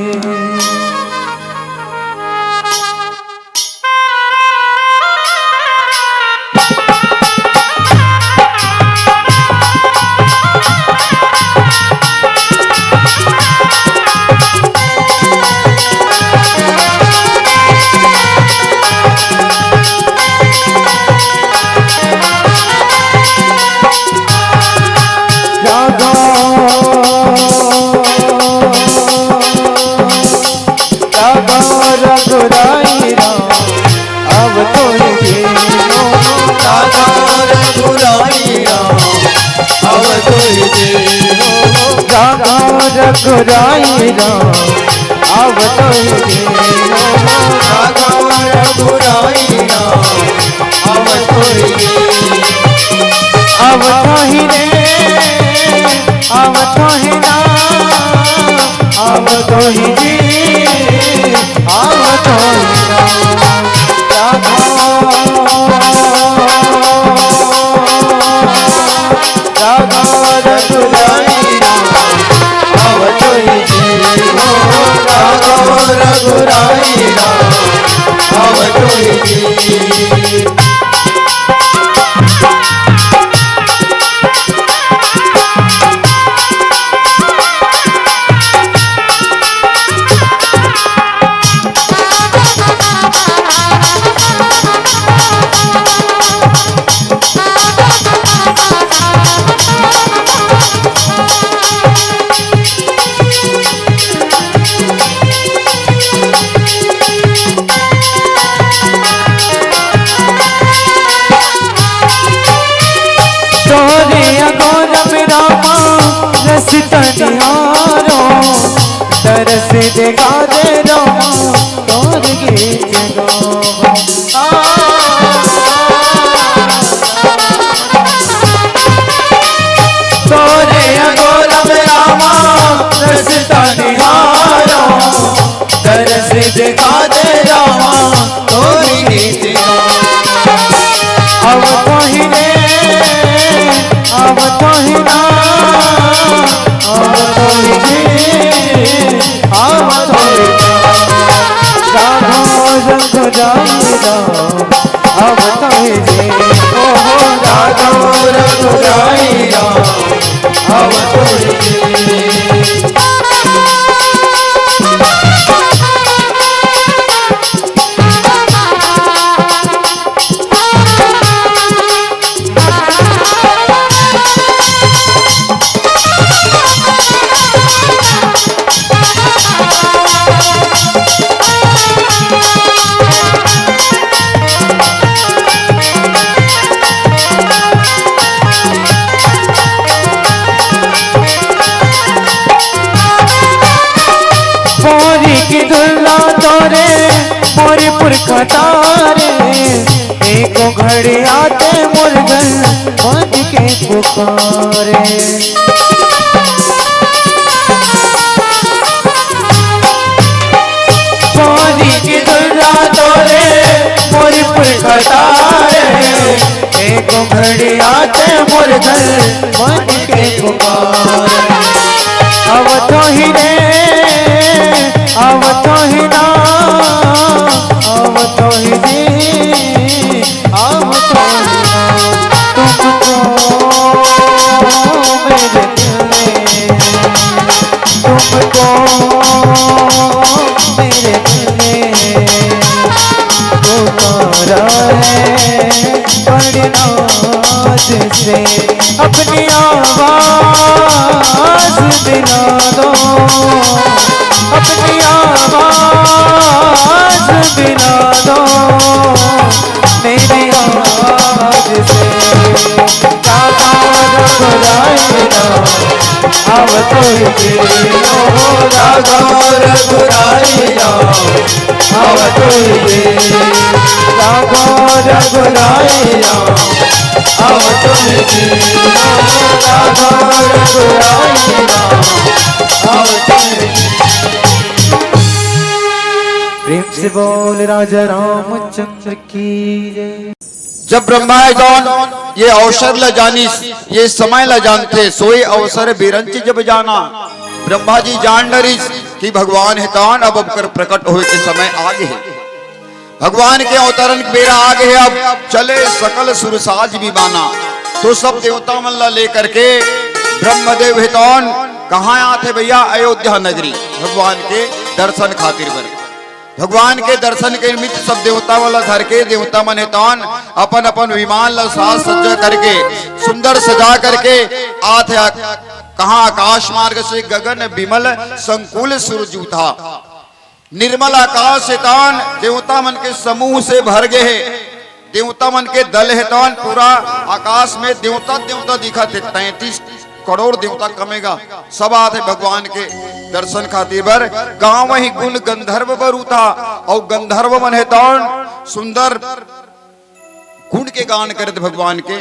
राघव रघुराई राम अवतोहि जी। राघव रघुराई राम अवतोहि जी। राघव रघुराई राम अवतोहि जी। राघव रघुराई राम अवतोहि जी। अवतोहि रे, अवतोहि ना, अवतोहि जी, अवतोहि ना। राघव, राघव रघुराई राम अवतोहि जी। राघव रघुराई राम अवतोहि जी। तोरे अगोर में रामा रस तनिहारो, तरस देगा दे रामा तोर गीत गावो। आ, तोरे अगोर में रामा रस तनिहारो, तरस देगा दे रामा तोर गीत गावो। अवतोहि रे, अवतोहि ना, अवतोहि जी, अवतोहि ना। राघव रघुराई राम अवतोहि जी। ओ हो राघव रघुराई राम अवतोहि जी। मोरी की दुल्ला तोरे, मोरी पुरखा तारे, एको घड़ी आते मोर घर, मन के पुकारे। बताए, एक घड़ी आते मोर दल मन के पुकार। अब तो ही ने, अब तो ही ना, अब तो ही ने, अब तो ही ना, तुमको मेरे दिल ने, तुमको मेरे दिल ने पुकारा है बड़े नाज से। अपनी आवाज दिला दो, अपनी आवाज दिला दो, मेरी आवाज से। राधा रघुराई राम, अब तो ये, ओ राधा रघुराई राम, अब तो ये, राधा रघुराई राम, अब तो ये, ओ राधा रघुराई राम, अब तो ये। प्रेम से बोल राजा रामचंद्र की जय। जब ब्रह्मा हे तौन ये अवसर ला जानिस, ये समय ला जानथे, सोई अवसर बिरंचि जब जाना। ब्रह्मा जी जान डरिस कि भगवान हे तौन अब ओकर प्रकट होय के समय आ गे हे, भगवान के अवतरण के बेरा आ गे हे। अब चले सकल सुर साज विमाना। तो सब देवता मन ला लेकर के ब्रह्मदेव हे तौन कहाँ आथे भैया? अयोध्या नगरी, भगवान के दर्शन खातिर बर। भगवान के दर्शन के निमित्त सब देवता मन ला धर के, देवता मन हे तौन अपन अपन विमान ला साज सज्जा करके, सुंदर सजा करके आथे। आ-, कहाँ? आकाश मार्ग से गगन विमल संकुल सुरजूथा। निर्मल आकाश हे तौन देवता मन के समूह से भर गे हे। देवता मन के दल हे तौन पूरा आकाश में देवता, देवता दिखत हे। तैंतीस करोड़ देवता कमेगा, सब आथे भगवान के दर्शन खातिर बर। गाँव ही गुण गंधर्व बरूथा, अउ गंधर्व मन हे तौन सुंदर गुण के गान करत भगवान के,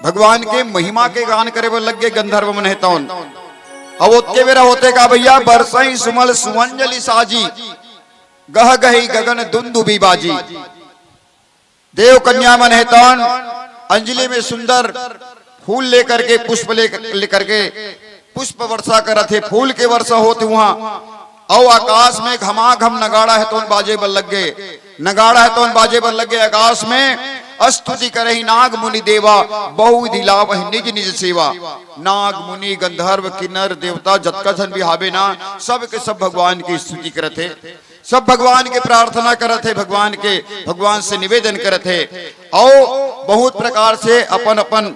भगवान के महिमा के गान करे बर लग गे गंधर्व मन हे तौन। अब ओतके बेरा होथे का भैया? बरसई सुमल सुअंजलि साजी, गह गही गगन दुंदुबी बाजी। देव कन्या मन हे तौन अंजलि में सुंदर फूल लेकर के, पुष्प ले, लेकर के पुष्प वर्षा करत हे, फूल के वर्षा होत उहाँ। अउ आकाश में घमाघम नगाड़ा हे तौन बाजे बर लग गे, नगाड़ा हे तौन बाजे बर लग गे आकाश में। स्तुति करहि नाग मुनि देवा, बहु विधि लावहि निज निज सेवा। नाग मुनि गंधर्व किन्नर देवता जतका झन भी हावे ना, सब के सब भगवान की स्तुति करत हे, सब भगवान के प्रार्थना करत हे, भगवान के, भगवान से निवेदन करत हे। अउ बहुत प्रकार से अपन अपन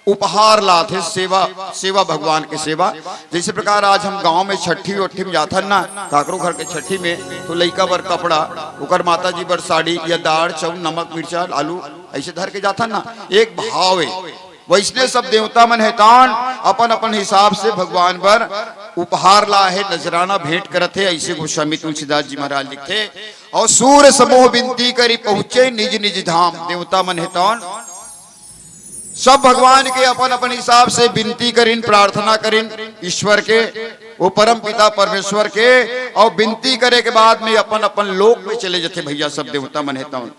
उपहार लाथे, सेवा, सेवा भगवान के सेवा। जैसे प्रकार आज हम गांव में छठी ओठी में जाथन ना, काकरो घर के छठी में, तो लइका बर कपड़ा, ओकर माता जी बर साड़ी या दाल चाउर नमक मिर्चा आलू ऐसे धर के जाथन ना, एक भाव हे। वैसने सब देवता मन हे तौन अपन अपन हिसाब से भगवान बर उपहार ला हे, नजराना भेंट करत हे। ऐसे गोस्वामी तुलसीदास जी महाराज लिखथे, अउ सूर समूह बिनती करि पहुँचे निज निज धाम। देवता मन हे तौन सब भगवान के अपन अपन हिसाब से बिनती करिन, प्रार्थना करिन ईश्वर के, वो परम पिता परमेश्वर के, अउ बिनती करे के बाद में अपन अपन लोक में चले जथे भैया सब देवता मन हे तौन।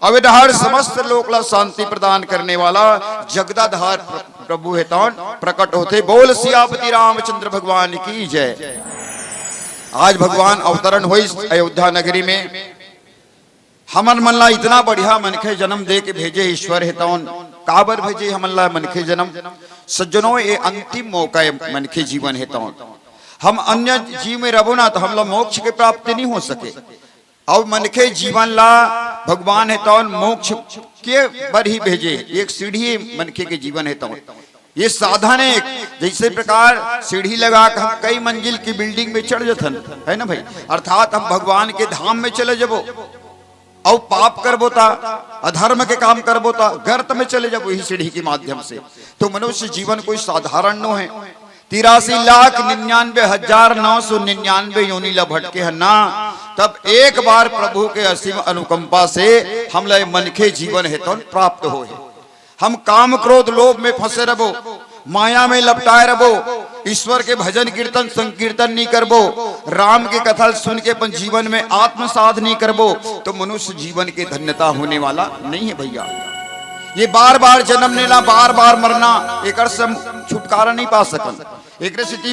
अब ए डहार समस्त लोक ला शांति प्रदान करने वाला जगदाधार प्र-, प्रभु हे तौन प्रकट होथे। बोल सियापति रामचंद्र भगवान की जय। आज भगवान अवतरण होइस अयोध्या नगरी में। हमन मन ला इतना बढ़िया मनखे जन्म दे के भेजे ईश्वर हे तौन। काबर भेजे हमन ला मनखे जन्म? सज्जनों, ये अंतिम मौका हे मनखे जीवन हे तौन। हम अन्य जीव में रहबो ना, तो हमला मोक्ष के प्राप्ति नहीं हो सके। अउ मनखे जीवन ला भगवान हे तौन मोक्ष के बर ही भेजे, एक सीढ़ी मनखे के जीवन हे तौन। ये साधन हे, जैसे प्रकार सीढ़ी लगा के हम कई मंजिल की बिल्डिंग में चढ़ जथन, है ना भाई? अर्थात हम भगवान के धाम में चले जबो, अउ पाप करबो ता, अधर्म के काम करबो ता, गर्त में चले जबो यही सीढ़ी के माध्यम से। तो मनुष्य जीवन कोई साधारण नो हे। तिरासी लाख निन्यानवे हजार नौ सौ निन्यानवे योनि ला भटके हन ना, तब एक बार प्रभु के असीम अनुकंपा से हमला ये मनखे जीवन हे तौन प्राप्त होहे। हम काम क्रोध लोभ में फंसे रहबो, माया में लपटाए रहबो, ईश्वर के भजन कीर्तन संकीर्तन नहीं करबो, राम के कथा ल सुन के अपन जीवन में आत्मसात नहीं करबो, तो मनुष्य जीवन के धन्यता होने वाला नहीं है भैया। ये बार बार जन्म लेना, बार बार मरना, एकर से हम छुटकारा नहीं पा सकन। एकरे सेती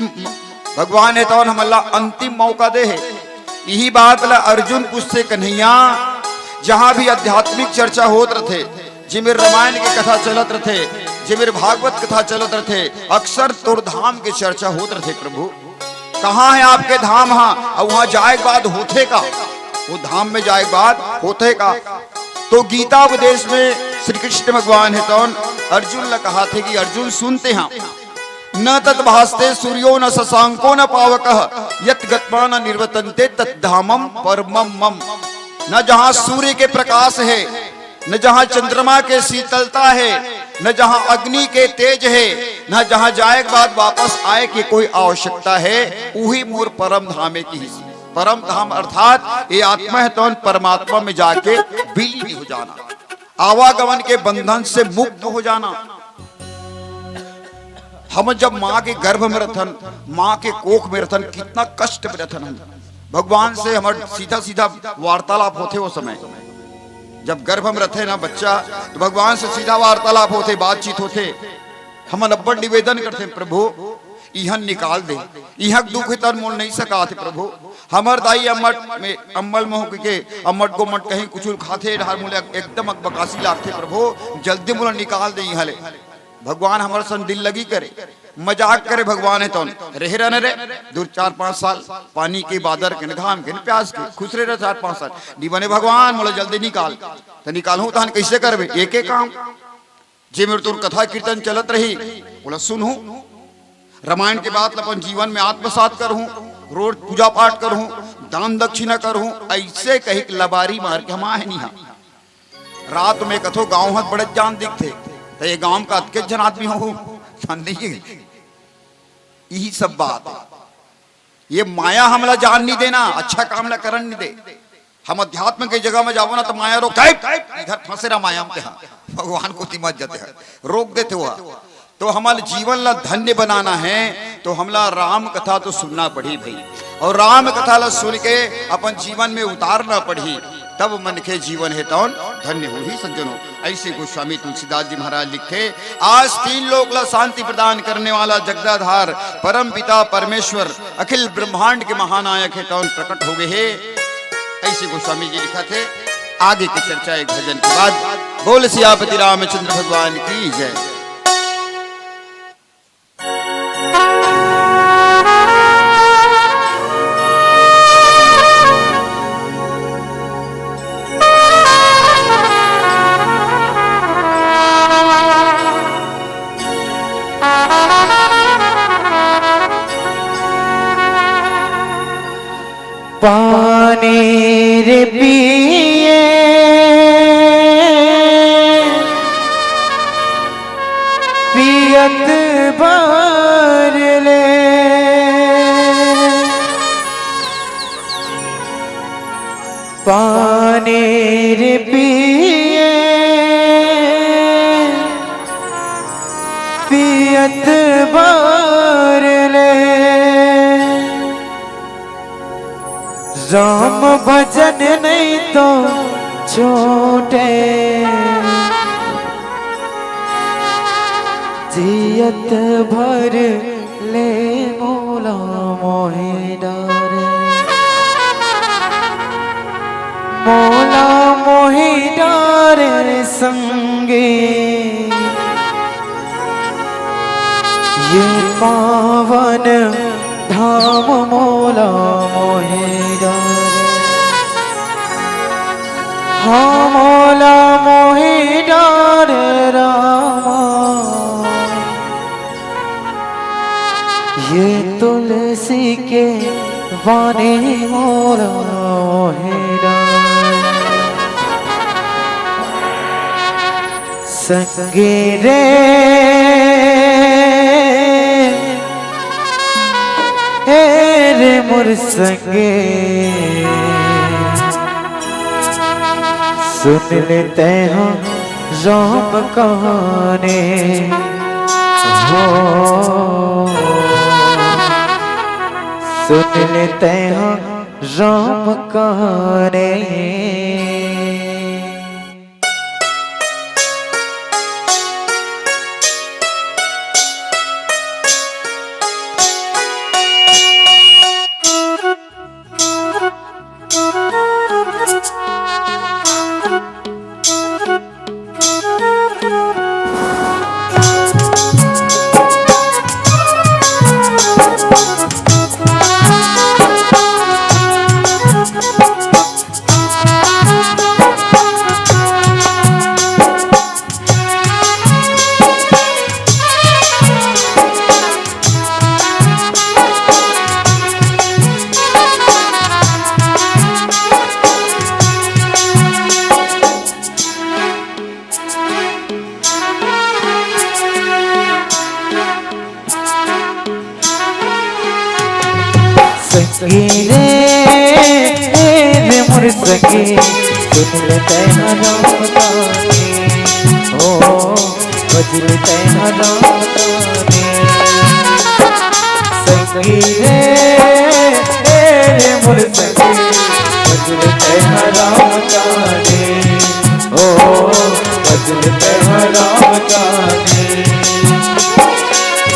भगवान हे तौन हमन ला अंतिम मौका दे हे। यही बात ला अर्जुन पूछथे, कन्हैया, जहाँ भी आध्यात्मिक चर्चा होत रथे, जे मेर रामायण के कथा चलत रथे, जे मेर भागवत कथा चलत रथे, अक्सर तोर धाम के चर्चा होत रथे प्रभु। कहाँ है आपके धाम? हाँ, अउ वहाँ जाए के बाद होथे का? वो धाम में जाए के बाद होथे का? तो गीता उपदेश में श्री कृष्ण भगवान हे तौन अर्जुन ला कहाथे कि अर्जुन सुनते हैं, न तद्भासते सूर्यो न शशांको न पावकः, यत् गत्वा न निवर्तन्ते तत् धामम परमम मम। न जहाँ सूर्य के प्रकाश है, न जहाँ चंद्रमा के शीतलता है, न जहाँ अग्नि के तेज है, न जहाँ जाए के बाद वापस आए के कोई आवश्यकता है, उही मोर परम धाम हे किहिस। परम धाम अर्थात ये आत्मा हे तौन परमात्मा में जाके विलीन हो जाना, आवागमन के बंधन से मुक्त हो जाना। हम जब माँ के गर्भ में रथन, माँ के कोख में रथन, कितना कष्ट में रथन हम। भगवान से हमर सीधा सीधा वार्तालाप होथे वो समय। जब गर्भ में रथे ना बच्चा, तो भगवान से सीधा वार्तालाप होथे, बातचीत होथे। हमन अब्बड़ निवेदन करथे, प्रभु, इहन निकाल दे, इहाँ के दुख हे तन मोल नहीं सकाथे प्रभु। हमर दाई अम्मट में, अम्मल में होके के अम्मट गोमट कहीं कुछ खाथे, डहार मोले एकदम अकबकासी लागथे प्रभु, जल्दी मोला निकाल दे इहाँ ले। भगवान हमर सन दिल लगी करे, मजाक करे भगवान हे तौन। रहे रहने रे, दूर चार पाँच साल, पानी के, बादर के, घाम के, प्यास के, खुश रहे रहे चार पाँच साल। नी बने भगवान, मोला जल्दी निकाल। त निकालहूँ तहन कैसे करबे? एक एक काम, जे मेर तोर कथा कीर्तन चलत रही, ओला सुनहूँ। रामायण के बात ल अपन जीवन में आत्मसात करहूँ, रोज पूजा पाठ करहूँ, दान दक्षिणा करहूँ, ऐसे कही के लबारी मार के हम आहे निहा। रात में कथो गाँव हत बड़े जान दिखथे, त ये गाँव का अतके झन आदमी हो, जान नहीं है। यही सब बात है। ये माया हमला जान नहीं देना, अच्छा काम ला करन नहीं दे। हम अध्यात्म के जगह में जाबो ना, तो माया रोक, "टाइप, टाइप, इधर फंसे रहा माया में, तेहा भगवान को मत जाते हैं," रोक देथे हुआ। तो हमर जीवन ला धन्य बनाना है, तो हमला राम कथा तो सुनना पड़ही भाई, और राम कथा ला सुन के अपन जीवन में उतारना पड़ही, तब मनखे जीवन हे तौन धन्य होही सज्जनों। ऐसे गोस्वामी तुलसीदास जी महाराज लिखे, आज तीन लोक ला शांति प्रदान करने वाला जगदाधार परम पिता परमेश्वर अखिल ब्रह्मांड के महानायक हे तौन प्रकट हो गए हे। ऐसे गोस्वामी जी लिखा थे। आगे की चर्चा एक भजन के बाद। बोल सियापति रामचंद्र भगवान की जय। पानी रे पिए, पियत भर ले। पानी रे पिए, पियत भर ले। राम भजन नहीं तो छूटे, जियत भर ले मोला मोहि डारे, मोला मोहि डारे संगी। ये पावन धाम मोला मोहि डारे, हाँ मोला मोहि डारे रामा। ये तुलसी के वाणी मोला मोहि डारे। संगे रे, ए रे मोर संगे, सुन लेते हैं राम कहानी हो। सुन ले तैं ह राम काने। संगी रे, ए रे मोर संगी, सुन ले तैं ह राम काने। ओ, भज ले तैं ह राम काने। संगी रे, ए रे मोर संगी, भज ले तैं ह राम काने। ओ, भज ले तैं ह राम काने।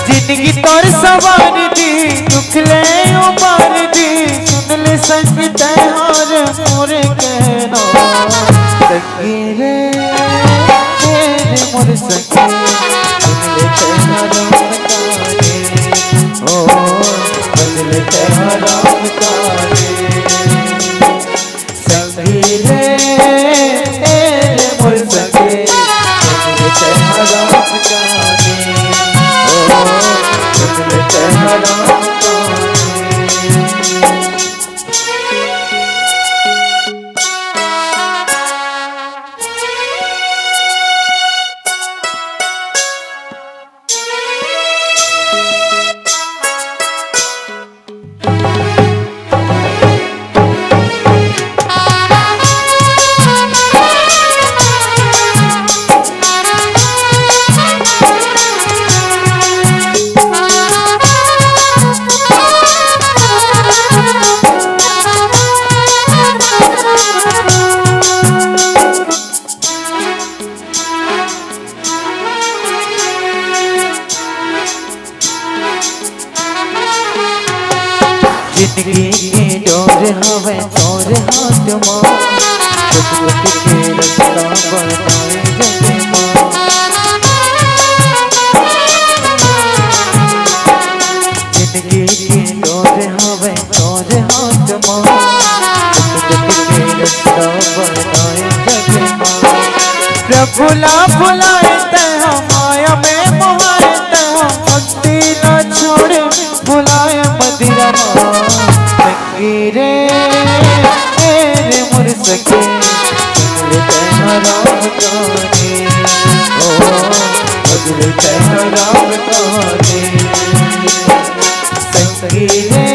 जिनगी तोर सवार दे, दुख ले उबार दे, सुन ले संग तैं ह मोर कहना। संगी रे, ए रे मोर संगी, सुन ले तैं ह राम काने। ओ, भज ले तैं ह राम काने। संगी रे, ए मोर संगी, सुन ले तैं ह राम काने। ओ, सुन ले तैं ह राम काने। जिनगी के डोर हवय तोर हाथ म, सुख के रस्ता बनाए जग म। जिनगी के डोर हवय तोर हाथ म, सुख के रस्ता बनाए जग म। प्रभु ला भुलाए तैं ह माया में मोहाए तैं ह, भक्ति ला छोड़ भुलाए मदिरा मा। संगी रे, ए रे मोर सखी, भज ले तैं ह राम काने। ओ, भज ले तैं ह राम काने। संगी रे,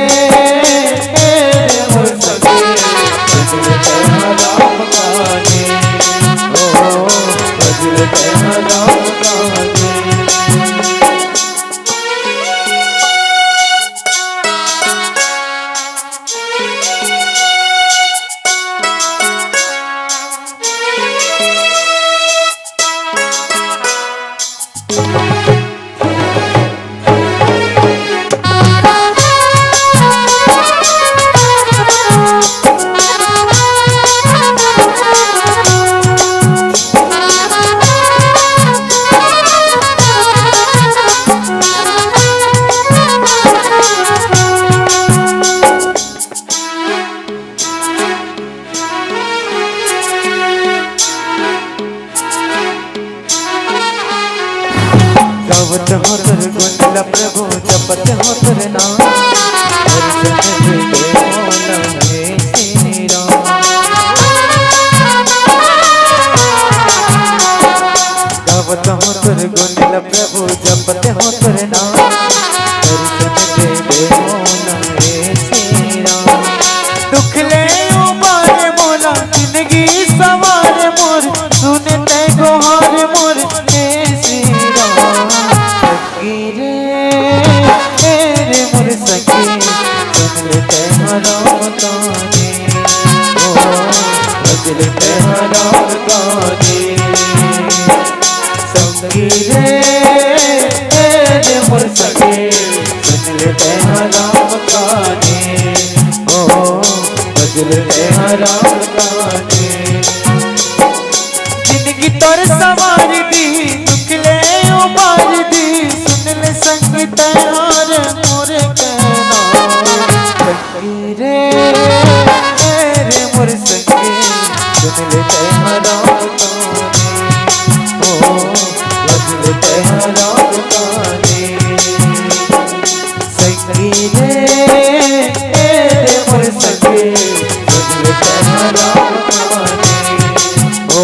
ए रे मोर संगी, भज ले तैं ह राम काने। ओ, भज ले तैं ह राम काने। गावत हों तोर गुण ल प्रभु, जपत हों तोर नाम। दर्शन दे दे मोला हे श्री राम। गावत हों तोर गुण ल प्रभु, जपत हों तोर नाम। दर्शन दे दे मोला हे श्री राम। दुख ले उबार मोला, जिंदगी संवार मोर, सुन तैं गोहार मोर, हे श्री राम। सखी रे, ए रे मोर सखी, सुन भजल तैं हरा काने, ओ भजल तैं हरा काने। संगी रे, ए रे मोर संगी, भजल तैं हरा काने, ओ भजल तैं हरा काने। जिंदगी तोर संवार दी, दुख ले उबार दी, सुन ले संगी तैं हर मोर कहना। संगी रे, रे मोर संगी, सुन ले तैं हरा काने, ओ, सुन ले तैं हरा काने। संगी रे, रे मोर संगी, सुन ले तैं हरा काने, ओ,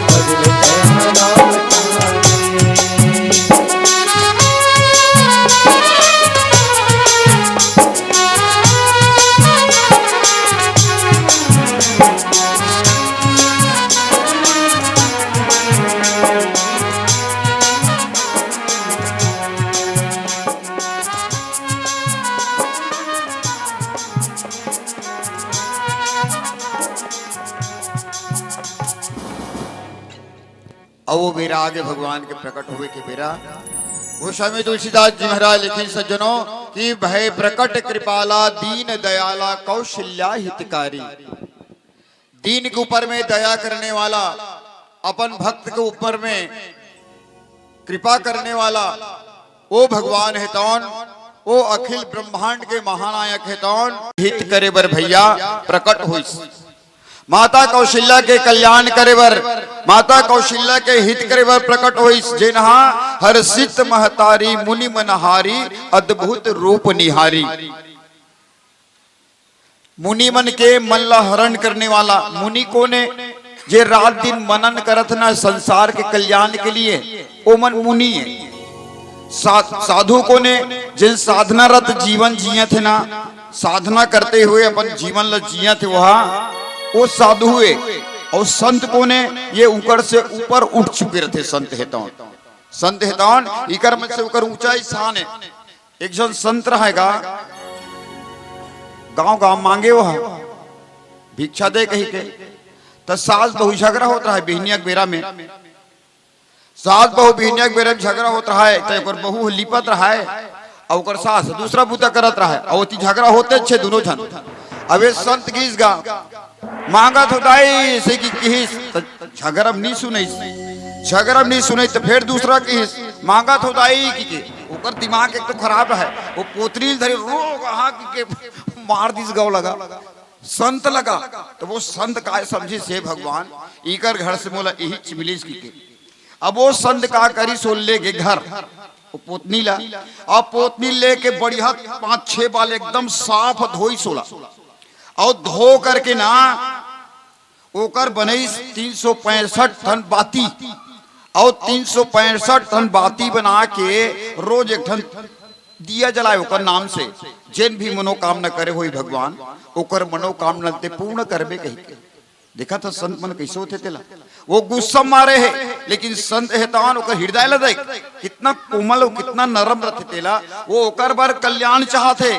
सुन ले तैं हरा काने। अउ वो बेरा आगे भगवान के प्रकट होवे के बेरा। गोस्वामी तुलसीदास जी महाराज लिखिन सज्जनों कि भय प्रकट कृपाला दीन दयाला कौशल्या हितकारी। दीन के ऊपर में दया करने वाला, अपन भक्त के ऊपर में कृपा करने वाला, ओ भगवान हे तौन, ओ अखिल ब्रह्मांड के महानायक हे तौन, हित करे बर भैया प्रकट होइस। माता कौशल्या के कल्याण करे बर, माता कौशल्या के हित करे बर प्रकट होइस, जेनहा हर्षित महतारी मुनि मनहारी अद्भुत रूप निहारी। मुनि मन के मन ला हरण करने वाला। मुनि कोन हे? जे रात दिन मनन करत ना संसार के कल्याण के लिए, ओ मन मुनि हे। सा-, साधु कोन हे? जिन साधनारत जीवन जियत हे ना, साधना करते हुए अपन जीवन ला जियत हे, वहा वो साधु हे। अउ संत कोन हे? ये ऊपर से ऊपर उठ चुके रथे संत हे तौन। संत हे तौन, इकर मन से ओकर ऊंचा स्थान हे। एक झन संत रहय गा, गांव गांव मांगे वो ह, भिक्षा दे कहि के। त सास बहू झगड़ा होत रहय बिहनिया के बेरा में। सास बहू बिहनिया के बेरा में झगड़ा होत रहय, त ओकर बहू ह लिपत रहय, अउ ओकर सास दूसरा बूता करत रहय, अउ ओती झगड़ा होते छे दुनों झन। अब ये संत गिस गा, मांगत हो दाई, अइसे कि किहिस, त झगरम नी सुनइस। झगरम नी सुनइस, त फेर दूसरा किहिस, मांगत हो दाई, कि के। ओकर दिमाग एक तो खराब हे, वो पोतनी ल धरे रो, कहा कि के मार दिस गौ लगा, संत लगा। त वो संत काय समझिस, हे भगवान, इकर घर से मोला इही चिमिलिस कि के। अब वो संत का करिस, ओ ले गे घर, वो पोतनी ला, अउ पोतनी लेके बढ़िया पांच छे बार एकदम साफ धोइस ओला, अउ धो करके ना ओकर बनइस तीन सौ पैंसठ ठन बाती, अउ तीन सौ पैंसठ ठन बाती बना के रोज एक ठन दिया जलाय ओकर नाम से। जेन भी मनोकामना करे होही भगवान, ओकर मनोकामना ते पूर्ण करबे कहि के। देखत ह संत मन कइसे होथे तेला। वो गुस्सा मारे हे, लेकिन संत हे तौन ओकर हृदय ला देख, कितना कोमल अउ कितना नरम रथे तेला। वो ओकर बर कल्याण चाहत हे,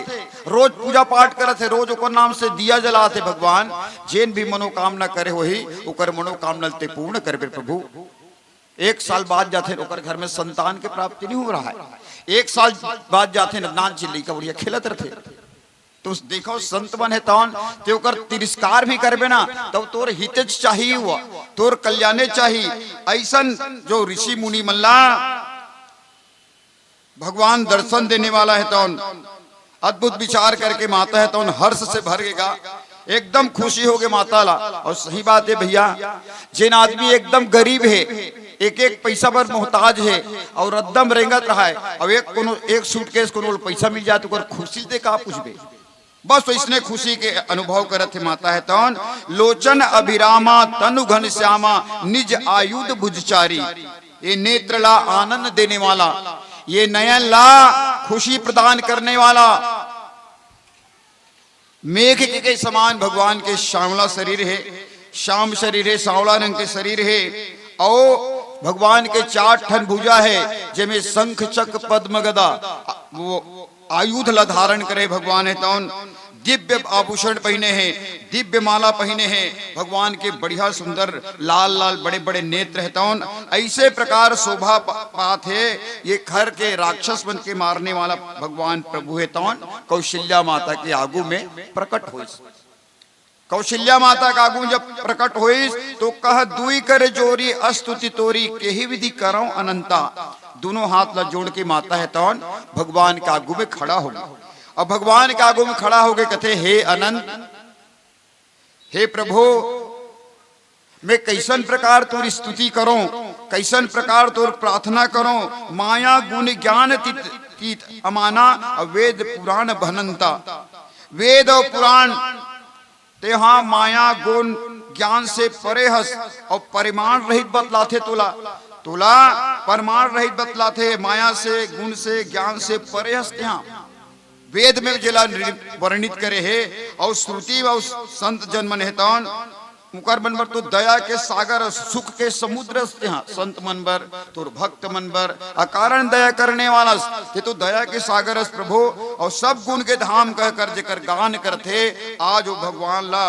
रोज पूजा पाठ करत हे, रोज ओकर नाम से दिया जलात हे। भगवान, जेन भी मनोकामना करे होही, ओकर मनोकामना ल ते पूर्ण करबे प्रभु। एक साल बाद जाथे, ओकर घर में संतान के प्राप्ति नहीं हो रहा है। एक साल बाद जाथे, नान चिल्ली का बढ़िया खेलत रथे। तो देखो, संत मन हे तौन, ते ओकर तिरस्कार भी करबे ना, तब तोर हितेच चाही हुआ, तोर कल्याणे चाही। अइसन जो ऋषि मुनि मन ला भगवान दर्शन देने वाला हे तौन, अद्भुत विचार करके माता हे तौन हर्ष से भर गे गा, एकदम खुशी हो गे माता ला। अउ सही बात हे भैया, जेन आदमी एकदम गरीब हे, एक एक पैसा बर मोहताज हे, अउ रद्दम रेंगत रहय, अउ एक कोनो, एक सूटकेस कोनो ल पैसा मिल जाय, त ओकर खुशी ल ते का पूछबे। बस वइसने खुशी के अनुभव करत हे माता हे तौन। लोचन अभिरामा तनु घनश्यामा निज आयुध भुजचारी। ये नेत्र ला आनंद देने वाला, ये नयन ला खुशी प्रदान करने वाला, मेघ के, के समान भगवान के सांवला शरीर हे, श्याम शरीर हे, सांवला रंग के शरीर हे। अउ भगवान के चार ठन भुजा हे, जेमे शंख चक्र पद्म गदा, वो आयुध ला धारण करे भगवान हे तौन, दिव्य आभूषण पहिने हे, दिव्य माला पहिने हे, भगवान के बढ़िया सुंदर लाल लाल बड़े बड़े नेत्र हे तौन। ऐसे प्रकार शोभा पा-, पात हे। ये खर के राक्षस मन के मारने वाला भगवान प्रभु हे तौन कौशल्या माता के आगू में प्रकट होइस। कौशल्या माता के आगू में जब प्रकट होइस तो कह, "दुई कर जोरी अस्तुति तोरी, केहि विधि करौं अनंता।" दोनों हाथ ला जोड़ के माता हे तौन भगवान के आगू में खड़ा हो गे। अब भगवान के आगू में खड़ा होके कथे, "हे अनंत, हे प्रभु, मैं कैसन प्रकार तोर स्तुति करों, कैसन प्रकार तोर प्रार्थना करों? माया गुण ज्ञान तीत, तीत अमाना, वेद पुराण भनंता।" वेद और पुराण तेहा माया गुण ज्ञान से परे हस, और परिमाण रहित बतलाथे तोला, तोला परिमाण रहित बतलाथे, माया से, गुण से, ज्ञान से परे हस तेहा। वेद में जेला वर्णित करे हे, और श्रुति में संत जन मन हे तौन, उकर मन बर तो दया के सागर, सुख के समुद्र हस तेहा। संत मन बर, तोर भक्त मन बर अकारण दया करने वाला हस, ते तो दया के सागर हस प्रभु, और सब गुण के धाम कह कर जेकर गान करथे, आज वो भगवान ला,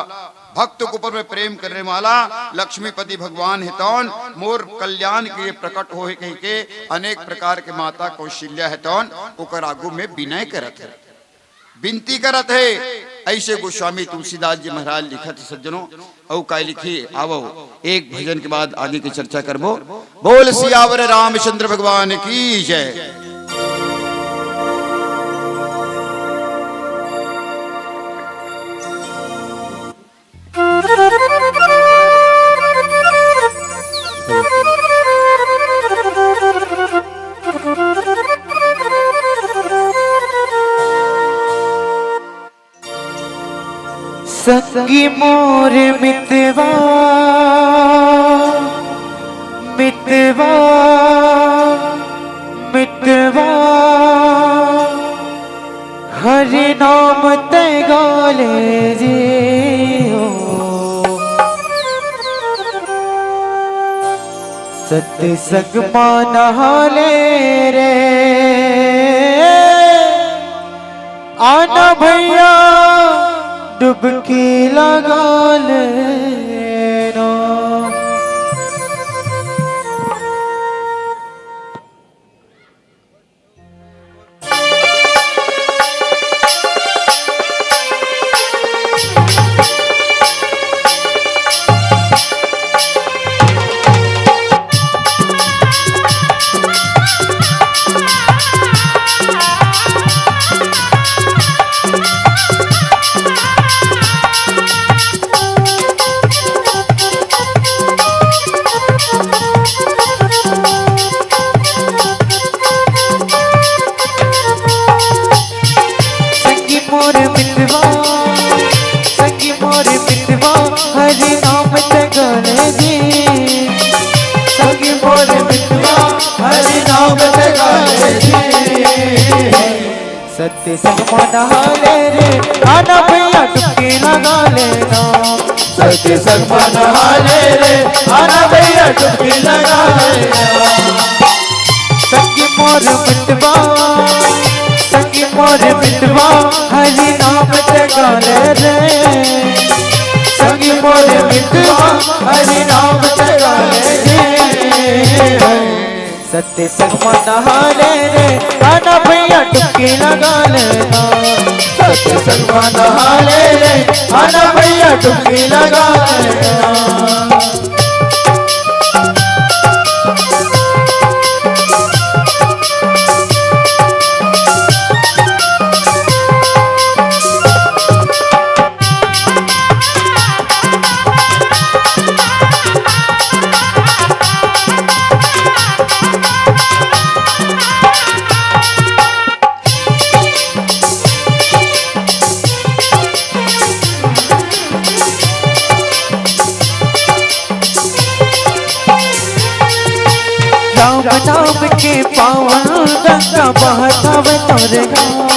भक्त के ऊपर में प्रेम करने वाला लक्ष्मीपति भगवान हे तौन, मोर कल्याण के लिए प्रकट होहे कहि के अनेक प्रकार के माता कौशल्या हे तौन ओकर आगू में विनय करत हे, विनती करत हे। ऐसे गोस्वामी तुलसीदास जी महाराज लिखत हे सज्जनों, अउ काय लिखे, आवो एक भजन के बाद आगे के चर्चा करबो। बोल सियावर रामचंद्र भगवान की जय। संगी मोर मितवा, मितवा, मितवा, हरि नाम तै गाले जी हो। सतसंग मा नहाले रे, आना भैया डुबकी लगा लेना। संगी मोर मितवा, संगी मोर मितवा, हरि नाम ते गाले जी। संगी मोर मितवा, हरि नाम ते गाले जी। सत्संग मा नहाले रे, आना भैया डुबकी लगा लेना। सत्संग मा नहाले रे, आना भैया डुबकी लगा लेना। संगी मोर मितवा, संगी मोर मितवा, हरि नाम ते गाले रे। संगी मोर मितवा, हरि नाम ते गाले रे। सत्संग मा नहाले रे, आना भैया डुबकी लगा लेना। सत्संग मा नहाले रे, आना भैया डुबकी लगा लेना। राम नाम के पावन गंगा बहत हवे तोरे गाँव।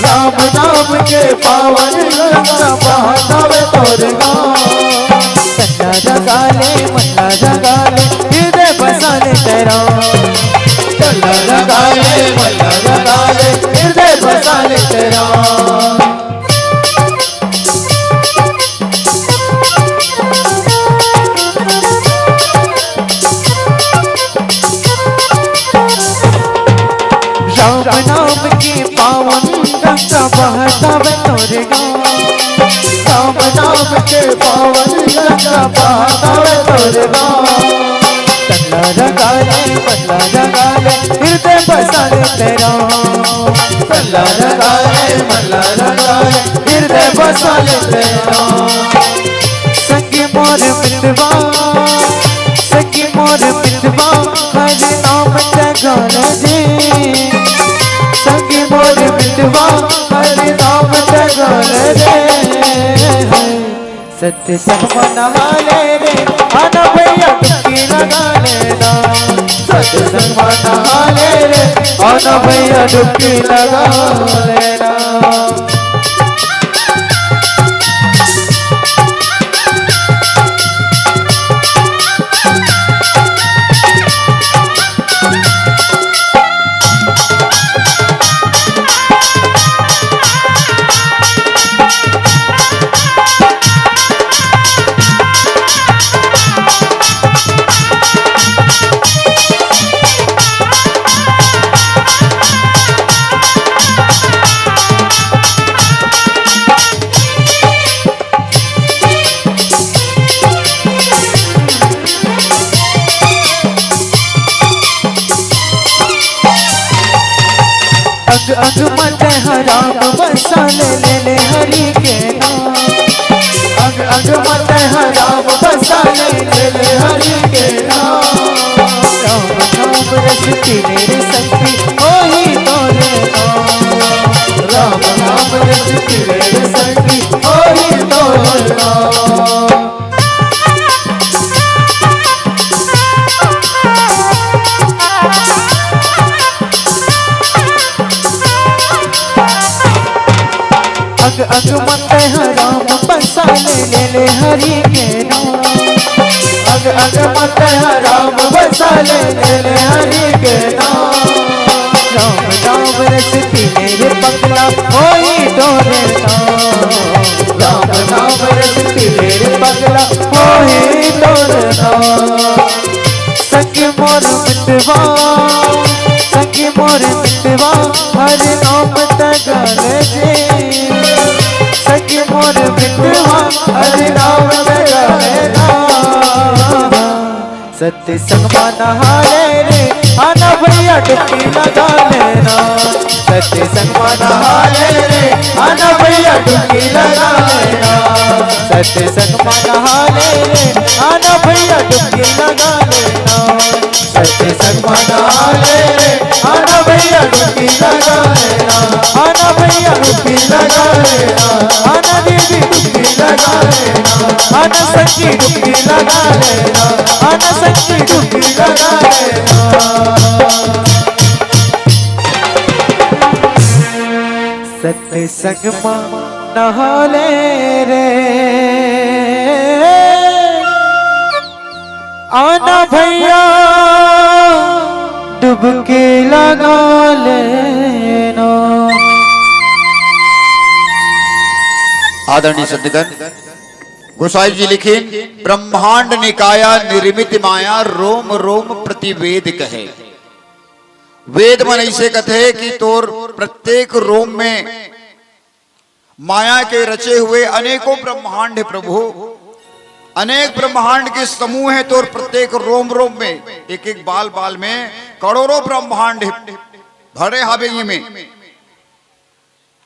राम नाम के पावन गंगा बहत हवे तोरे गाँव। तन ला जगा ले, मन ला जगा ले, हृदय बसा ले तेरा। तन ला जगा ले, मन ला जगा ले, हृदय राम। राम नाम के पावन गंगा बहत हवे तोरे गाँव। राम नाम के पावन गंगा बहत हवे तोरे गाँव। तन ला रंगा ले, मन ला रंगा ले, हृदय बसा ले तेरा। तन ला रंगा ले, मन ला रंगा ले, हृदय बसा ले तेरा। संगी मोर मितवा, संगी मोर मितवा, हरि नाम जगाल रे। संगी मोर मितवा, हरि नाम जगाल रे। सत्संग म नहा ले रे, आना भैया डुबकी लगा लेना। सत्संग म नहा ले रे, आना भैया डुबकी लगा लेना। अंग अंग म तैं ह राम बसा ले, ले ले हरि के नाम। अंग अंग म तैं ह राम बसा ले, ले ले हरि के नाम। राम नाम रस पीले रे संगी, होही तोरे नाम। राम नाम रस पीले रे संगी, होही तोरे नाम। अंग अंग म तैं ह राम बसा ले, ले ले हरि के नाम। अंग अंग म तैं ह राम बसा ले, ले ले हरि के नाम। राम नाम रस पीले रे पगला, होही तोरे नाम। राम नाम रस पीले रे पगला, होही तोरे नाम। संगी मोर मितवा, संगी मोर मितवा, हरि नाम जगाल रे। संगी मोर मितवा, हरि नाम जगाल रे। सत्संग म नहा ले रे, आना भैया डुबकी लगा लेना। सत्संग म नहा ले रे, आना भैया डुबकी लगा लेना। सत्संग म नहा ले रे, आना भैया डुबकी लगा लेना। सत्संग म नहा ले रे, आना भैया डुबकी लगा लेना। आना भैया डुबकी लगा लेना। आना दीदी डुबकी लगा लेना। आना संगी डुबकी लगा लेना। आना संगी डुबकी लगा लेना। सत्संग म नहा ले रे, आना भैया डुबकी लगा लेना। आदरणीय सज्जनगण, गोसाई जी लिखिन, ब्रह्मांड निकाया निर्मित माया, रोम रोम प्रतिवेद कहे। वेद मन अइसे कथे कि तोर प्रत्येक रोम में माया के रचे हुए अनेकों ब्रह्मांड हे प्रभु, अनेक ब्रह्मांड के समूह हे तोर प्रत्येक रोम रोम में, एक एक बाल बाल में करोड़ों ब्रह्मांड हे, भरे हावे ये में।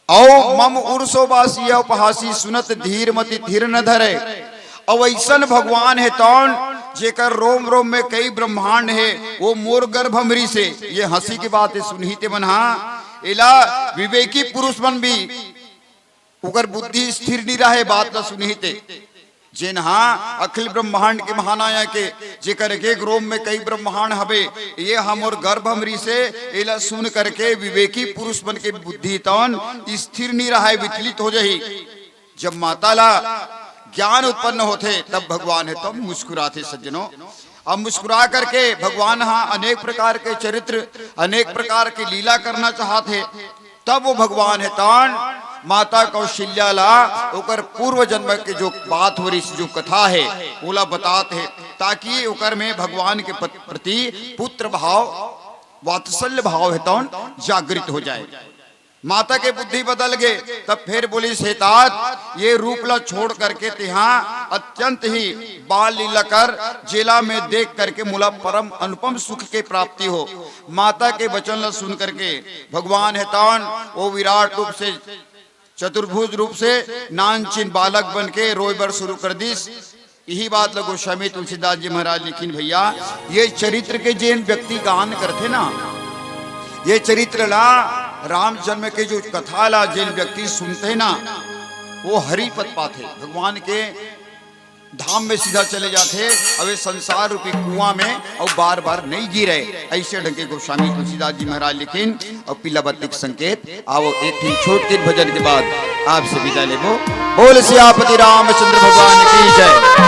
अउ मम उरसो बासी अउ पहासी सुनत धीर मति धीर न धरे। अउ अइसन भगवान हे तौन जेकर रोम रोम में कई ब्रह्मांड हे, वो मोर गर्भ म रिसे। ये हंसी के बात हे, सुनही ते मन हा, एला विवेकी पुरुष मन भी ओकर बुद्धि स्थिर नी रहे, बात ला सुनही ते। जेन हा अखिल ब्रह्मांड के महानायक हे, जेकर एक एक रोम में कई ब्रह्मांड हवे, ये हा मोर गर्भ म रिसे, एला सुन करके विवेकी पुरुष मन के बुद्धि तौन स्थिर नी रहे, विचलित हो जाही। जब माता ला ज्ञान उत्पन्न होथे, तब भगवान हे तब मुस्कुराथे सज्जनों। अब मुस्कुरा करके भगवान हा अनेक प्रकार के चरित्र, अनेक प्रकार के लीला करना चाहत हे। तब वो भगवान हे तौन माता कौशल्या ला ओकर पूर्व जन्म के जो बात हो रही, जो कथा हे, ओला बतात हे, ताकि ओकर में भगवान के पत-, प्रति पुत्र भाव, वात्सल्य भाव हे तौन जागृत हो जाए। माता के बुद्धि बदल गे, तब फिर बोलिस, "हे तात, ये रूप ला छोड़ करके तिहा अत्यंत ही बाल लीला कर, जेला में देख करके मोला परम अनुपम सुख के प्राप्ति हो।" माता के वचन ला सुन करके भगवान हे तौन वो विराट रूप से, चतुर्भुज रूप से नानचिन बालक बन के रोय बर शुरू कर दिस। यही बात ला गोस्वामी तुलसीदास जी महाराज लिखिन, भैया, ये चरित्र के जेन व्यक्ति गान करथे ना, ये चरित्र ला, राम जन्म के जो कथा ला जेन व्यक्ति सुनथे ना, वो हरि पद पाथे, भगवान के धाम में सीधा चले जाथे। अब ये संसार रूपी कुआं में अउ बार बार नहीं गिरे। ऐसे ढंग के गोस्वामी तुलसीदास जी महाराज लिखिन। अउ पीला बत्ती के संकेत। आवो, एक ठिन छोट के भजन के बाद आपसे विदा लेबो। बोल सियापति रामचंद्र भगवान की जय।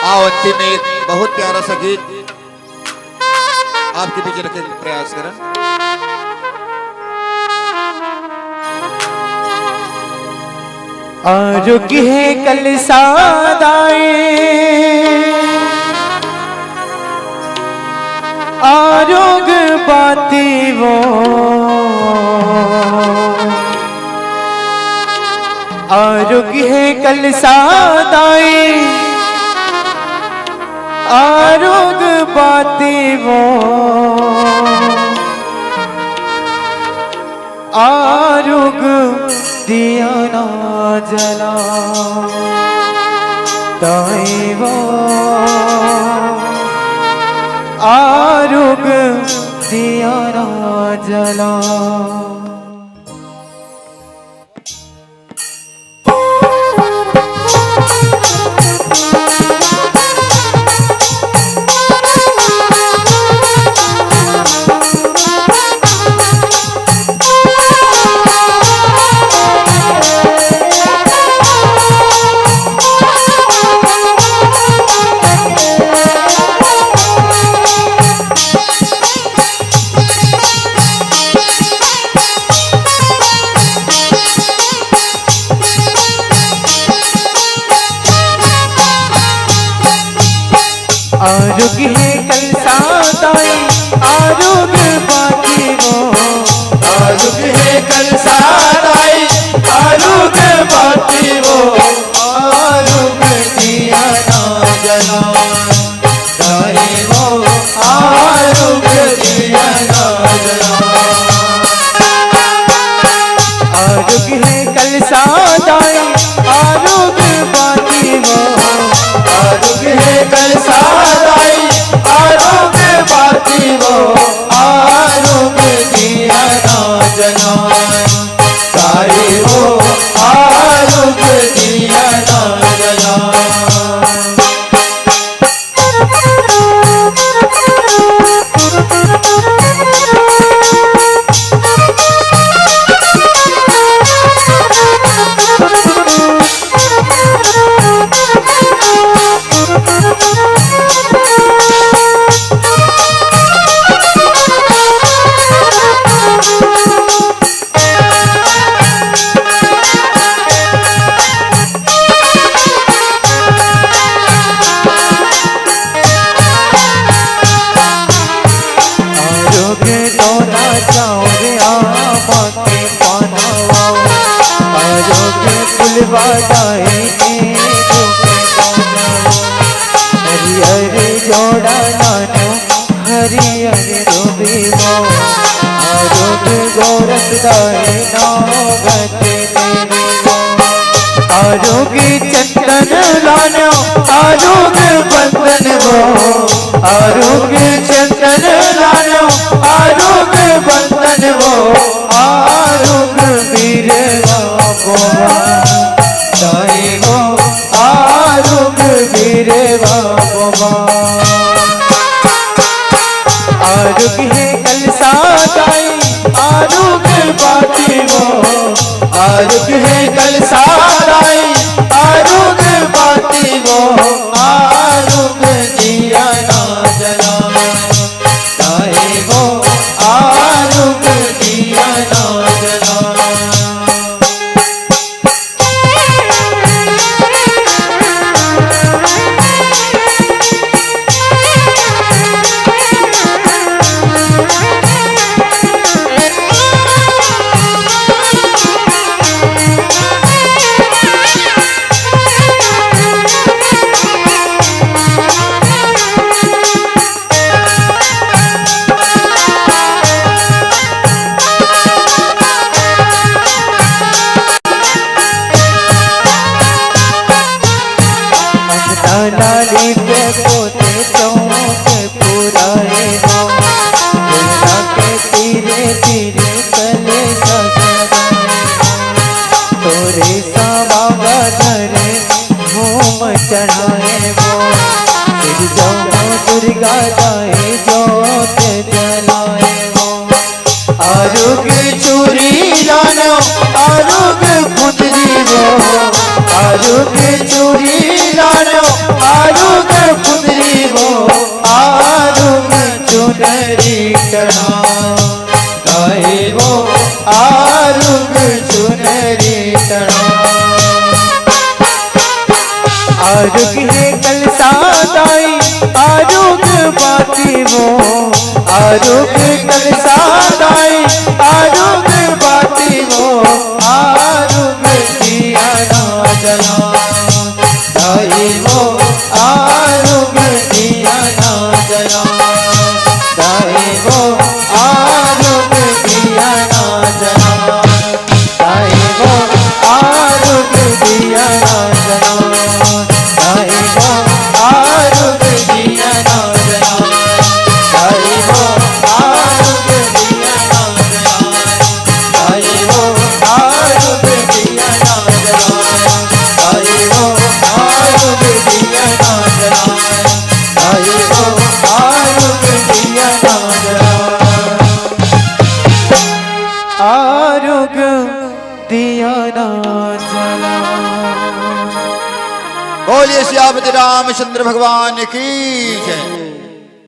आओ, अंतिम में एक बहुत प्यारा सा गीत आपके बीच रखे प्रयास करा। आरोग्य हे कल सादाए, आरोग बाती वो। आरोग्य हे कल सादाए, आरोग बाती वो। आरुग दिया ना जला, ताई वो। आरुग दिया ना जला। आरोग्य हे कल सादाई, आरोग्य बाकी वो। आरोग्य हे कल सादाई, आरोग्य बाकी वो। आरोग्य दिया ना जला। ताई वो आरुग दिया ना जला। आरुग हे कल सादाई, आरुग बाती वो। आरुग हे कल सादाई, आरुग बाती वो। आरुग दिया ना जला। ताई वो आरुग दिया ना जला। आरोग्य तोरा चाउर आमा के पानवा, आरोग्य फुलवा डाहे के रूप पानवा। हरियर जोड़ा नानो हरियर रोबे वो, आरोग्य गोरख दाए नौबत देवे वो। आरोग्य चंदन लानो, आरोग्य बंदन वो, आरोग्य चंदन लानो, आरोग्य बंदन वो, आरोग्य बीरवा बोवा। ताई वो आरुग बीरवा बोवा। आरुग हे कल सादाई, हे कलसा दाई, आरुग बाती वो, आरुग दिया ना जला। दाई वो, आरुग दिया ना जला। डाली पे पोते चौक पुराए हो, गंगा के तीरे तीरे कलेसा जगाए हो। तोरे सावा धरे घूम चढ़ाए हो, फिर जाऊं दुर्गा दाई जोत जलाए हो। आरुग चूरी लानो, आरुग पुतली वो, आरुग चूरी लानो, आरुग पुतली वो, आरुग चुनरी चढ़ा। दाई वो, आरुग चुनरी चढ़ा। आरुग हे कलसा दाई, आरुग बाती वो, आरुग कलसा दाई, आरुग बाती वो, आरुग दिया ना जला। दाई वो, आरुग दिया ना जला। दाई वो, आरुग दिया ना जला। दाई वो, आरुग दिया ना जला। दाई वो, आरुग दिया ना जला। दाई वो, आरुग दिया ना जला। दाई वो, आरुग दिया ना जला। दाई वो, आरुग दिया ना जला। दाई वो, आरुग दिया ना जला। आरुग दिया ना जला। बोलिए सियापति रामचंद्र भगवान की जय।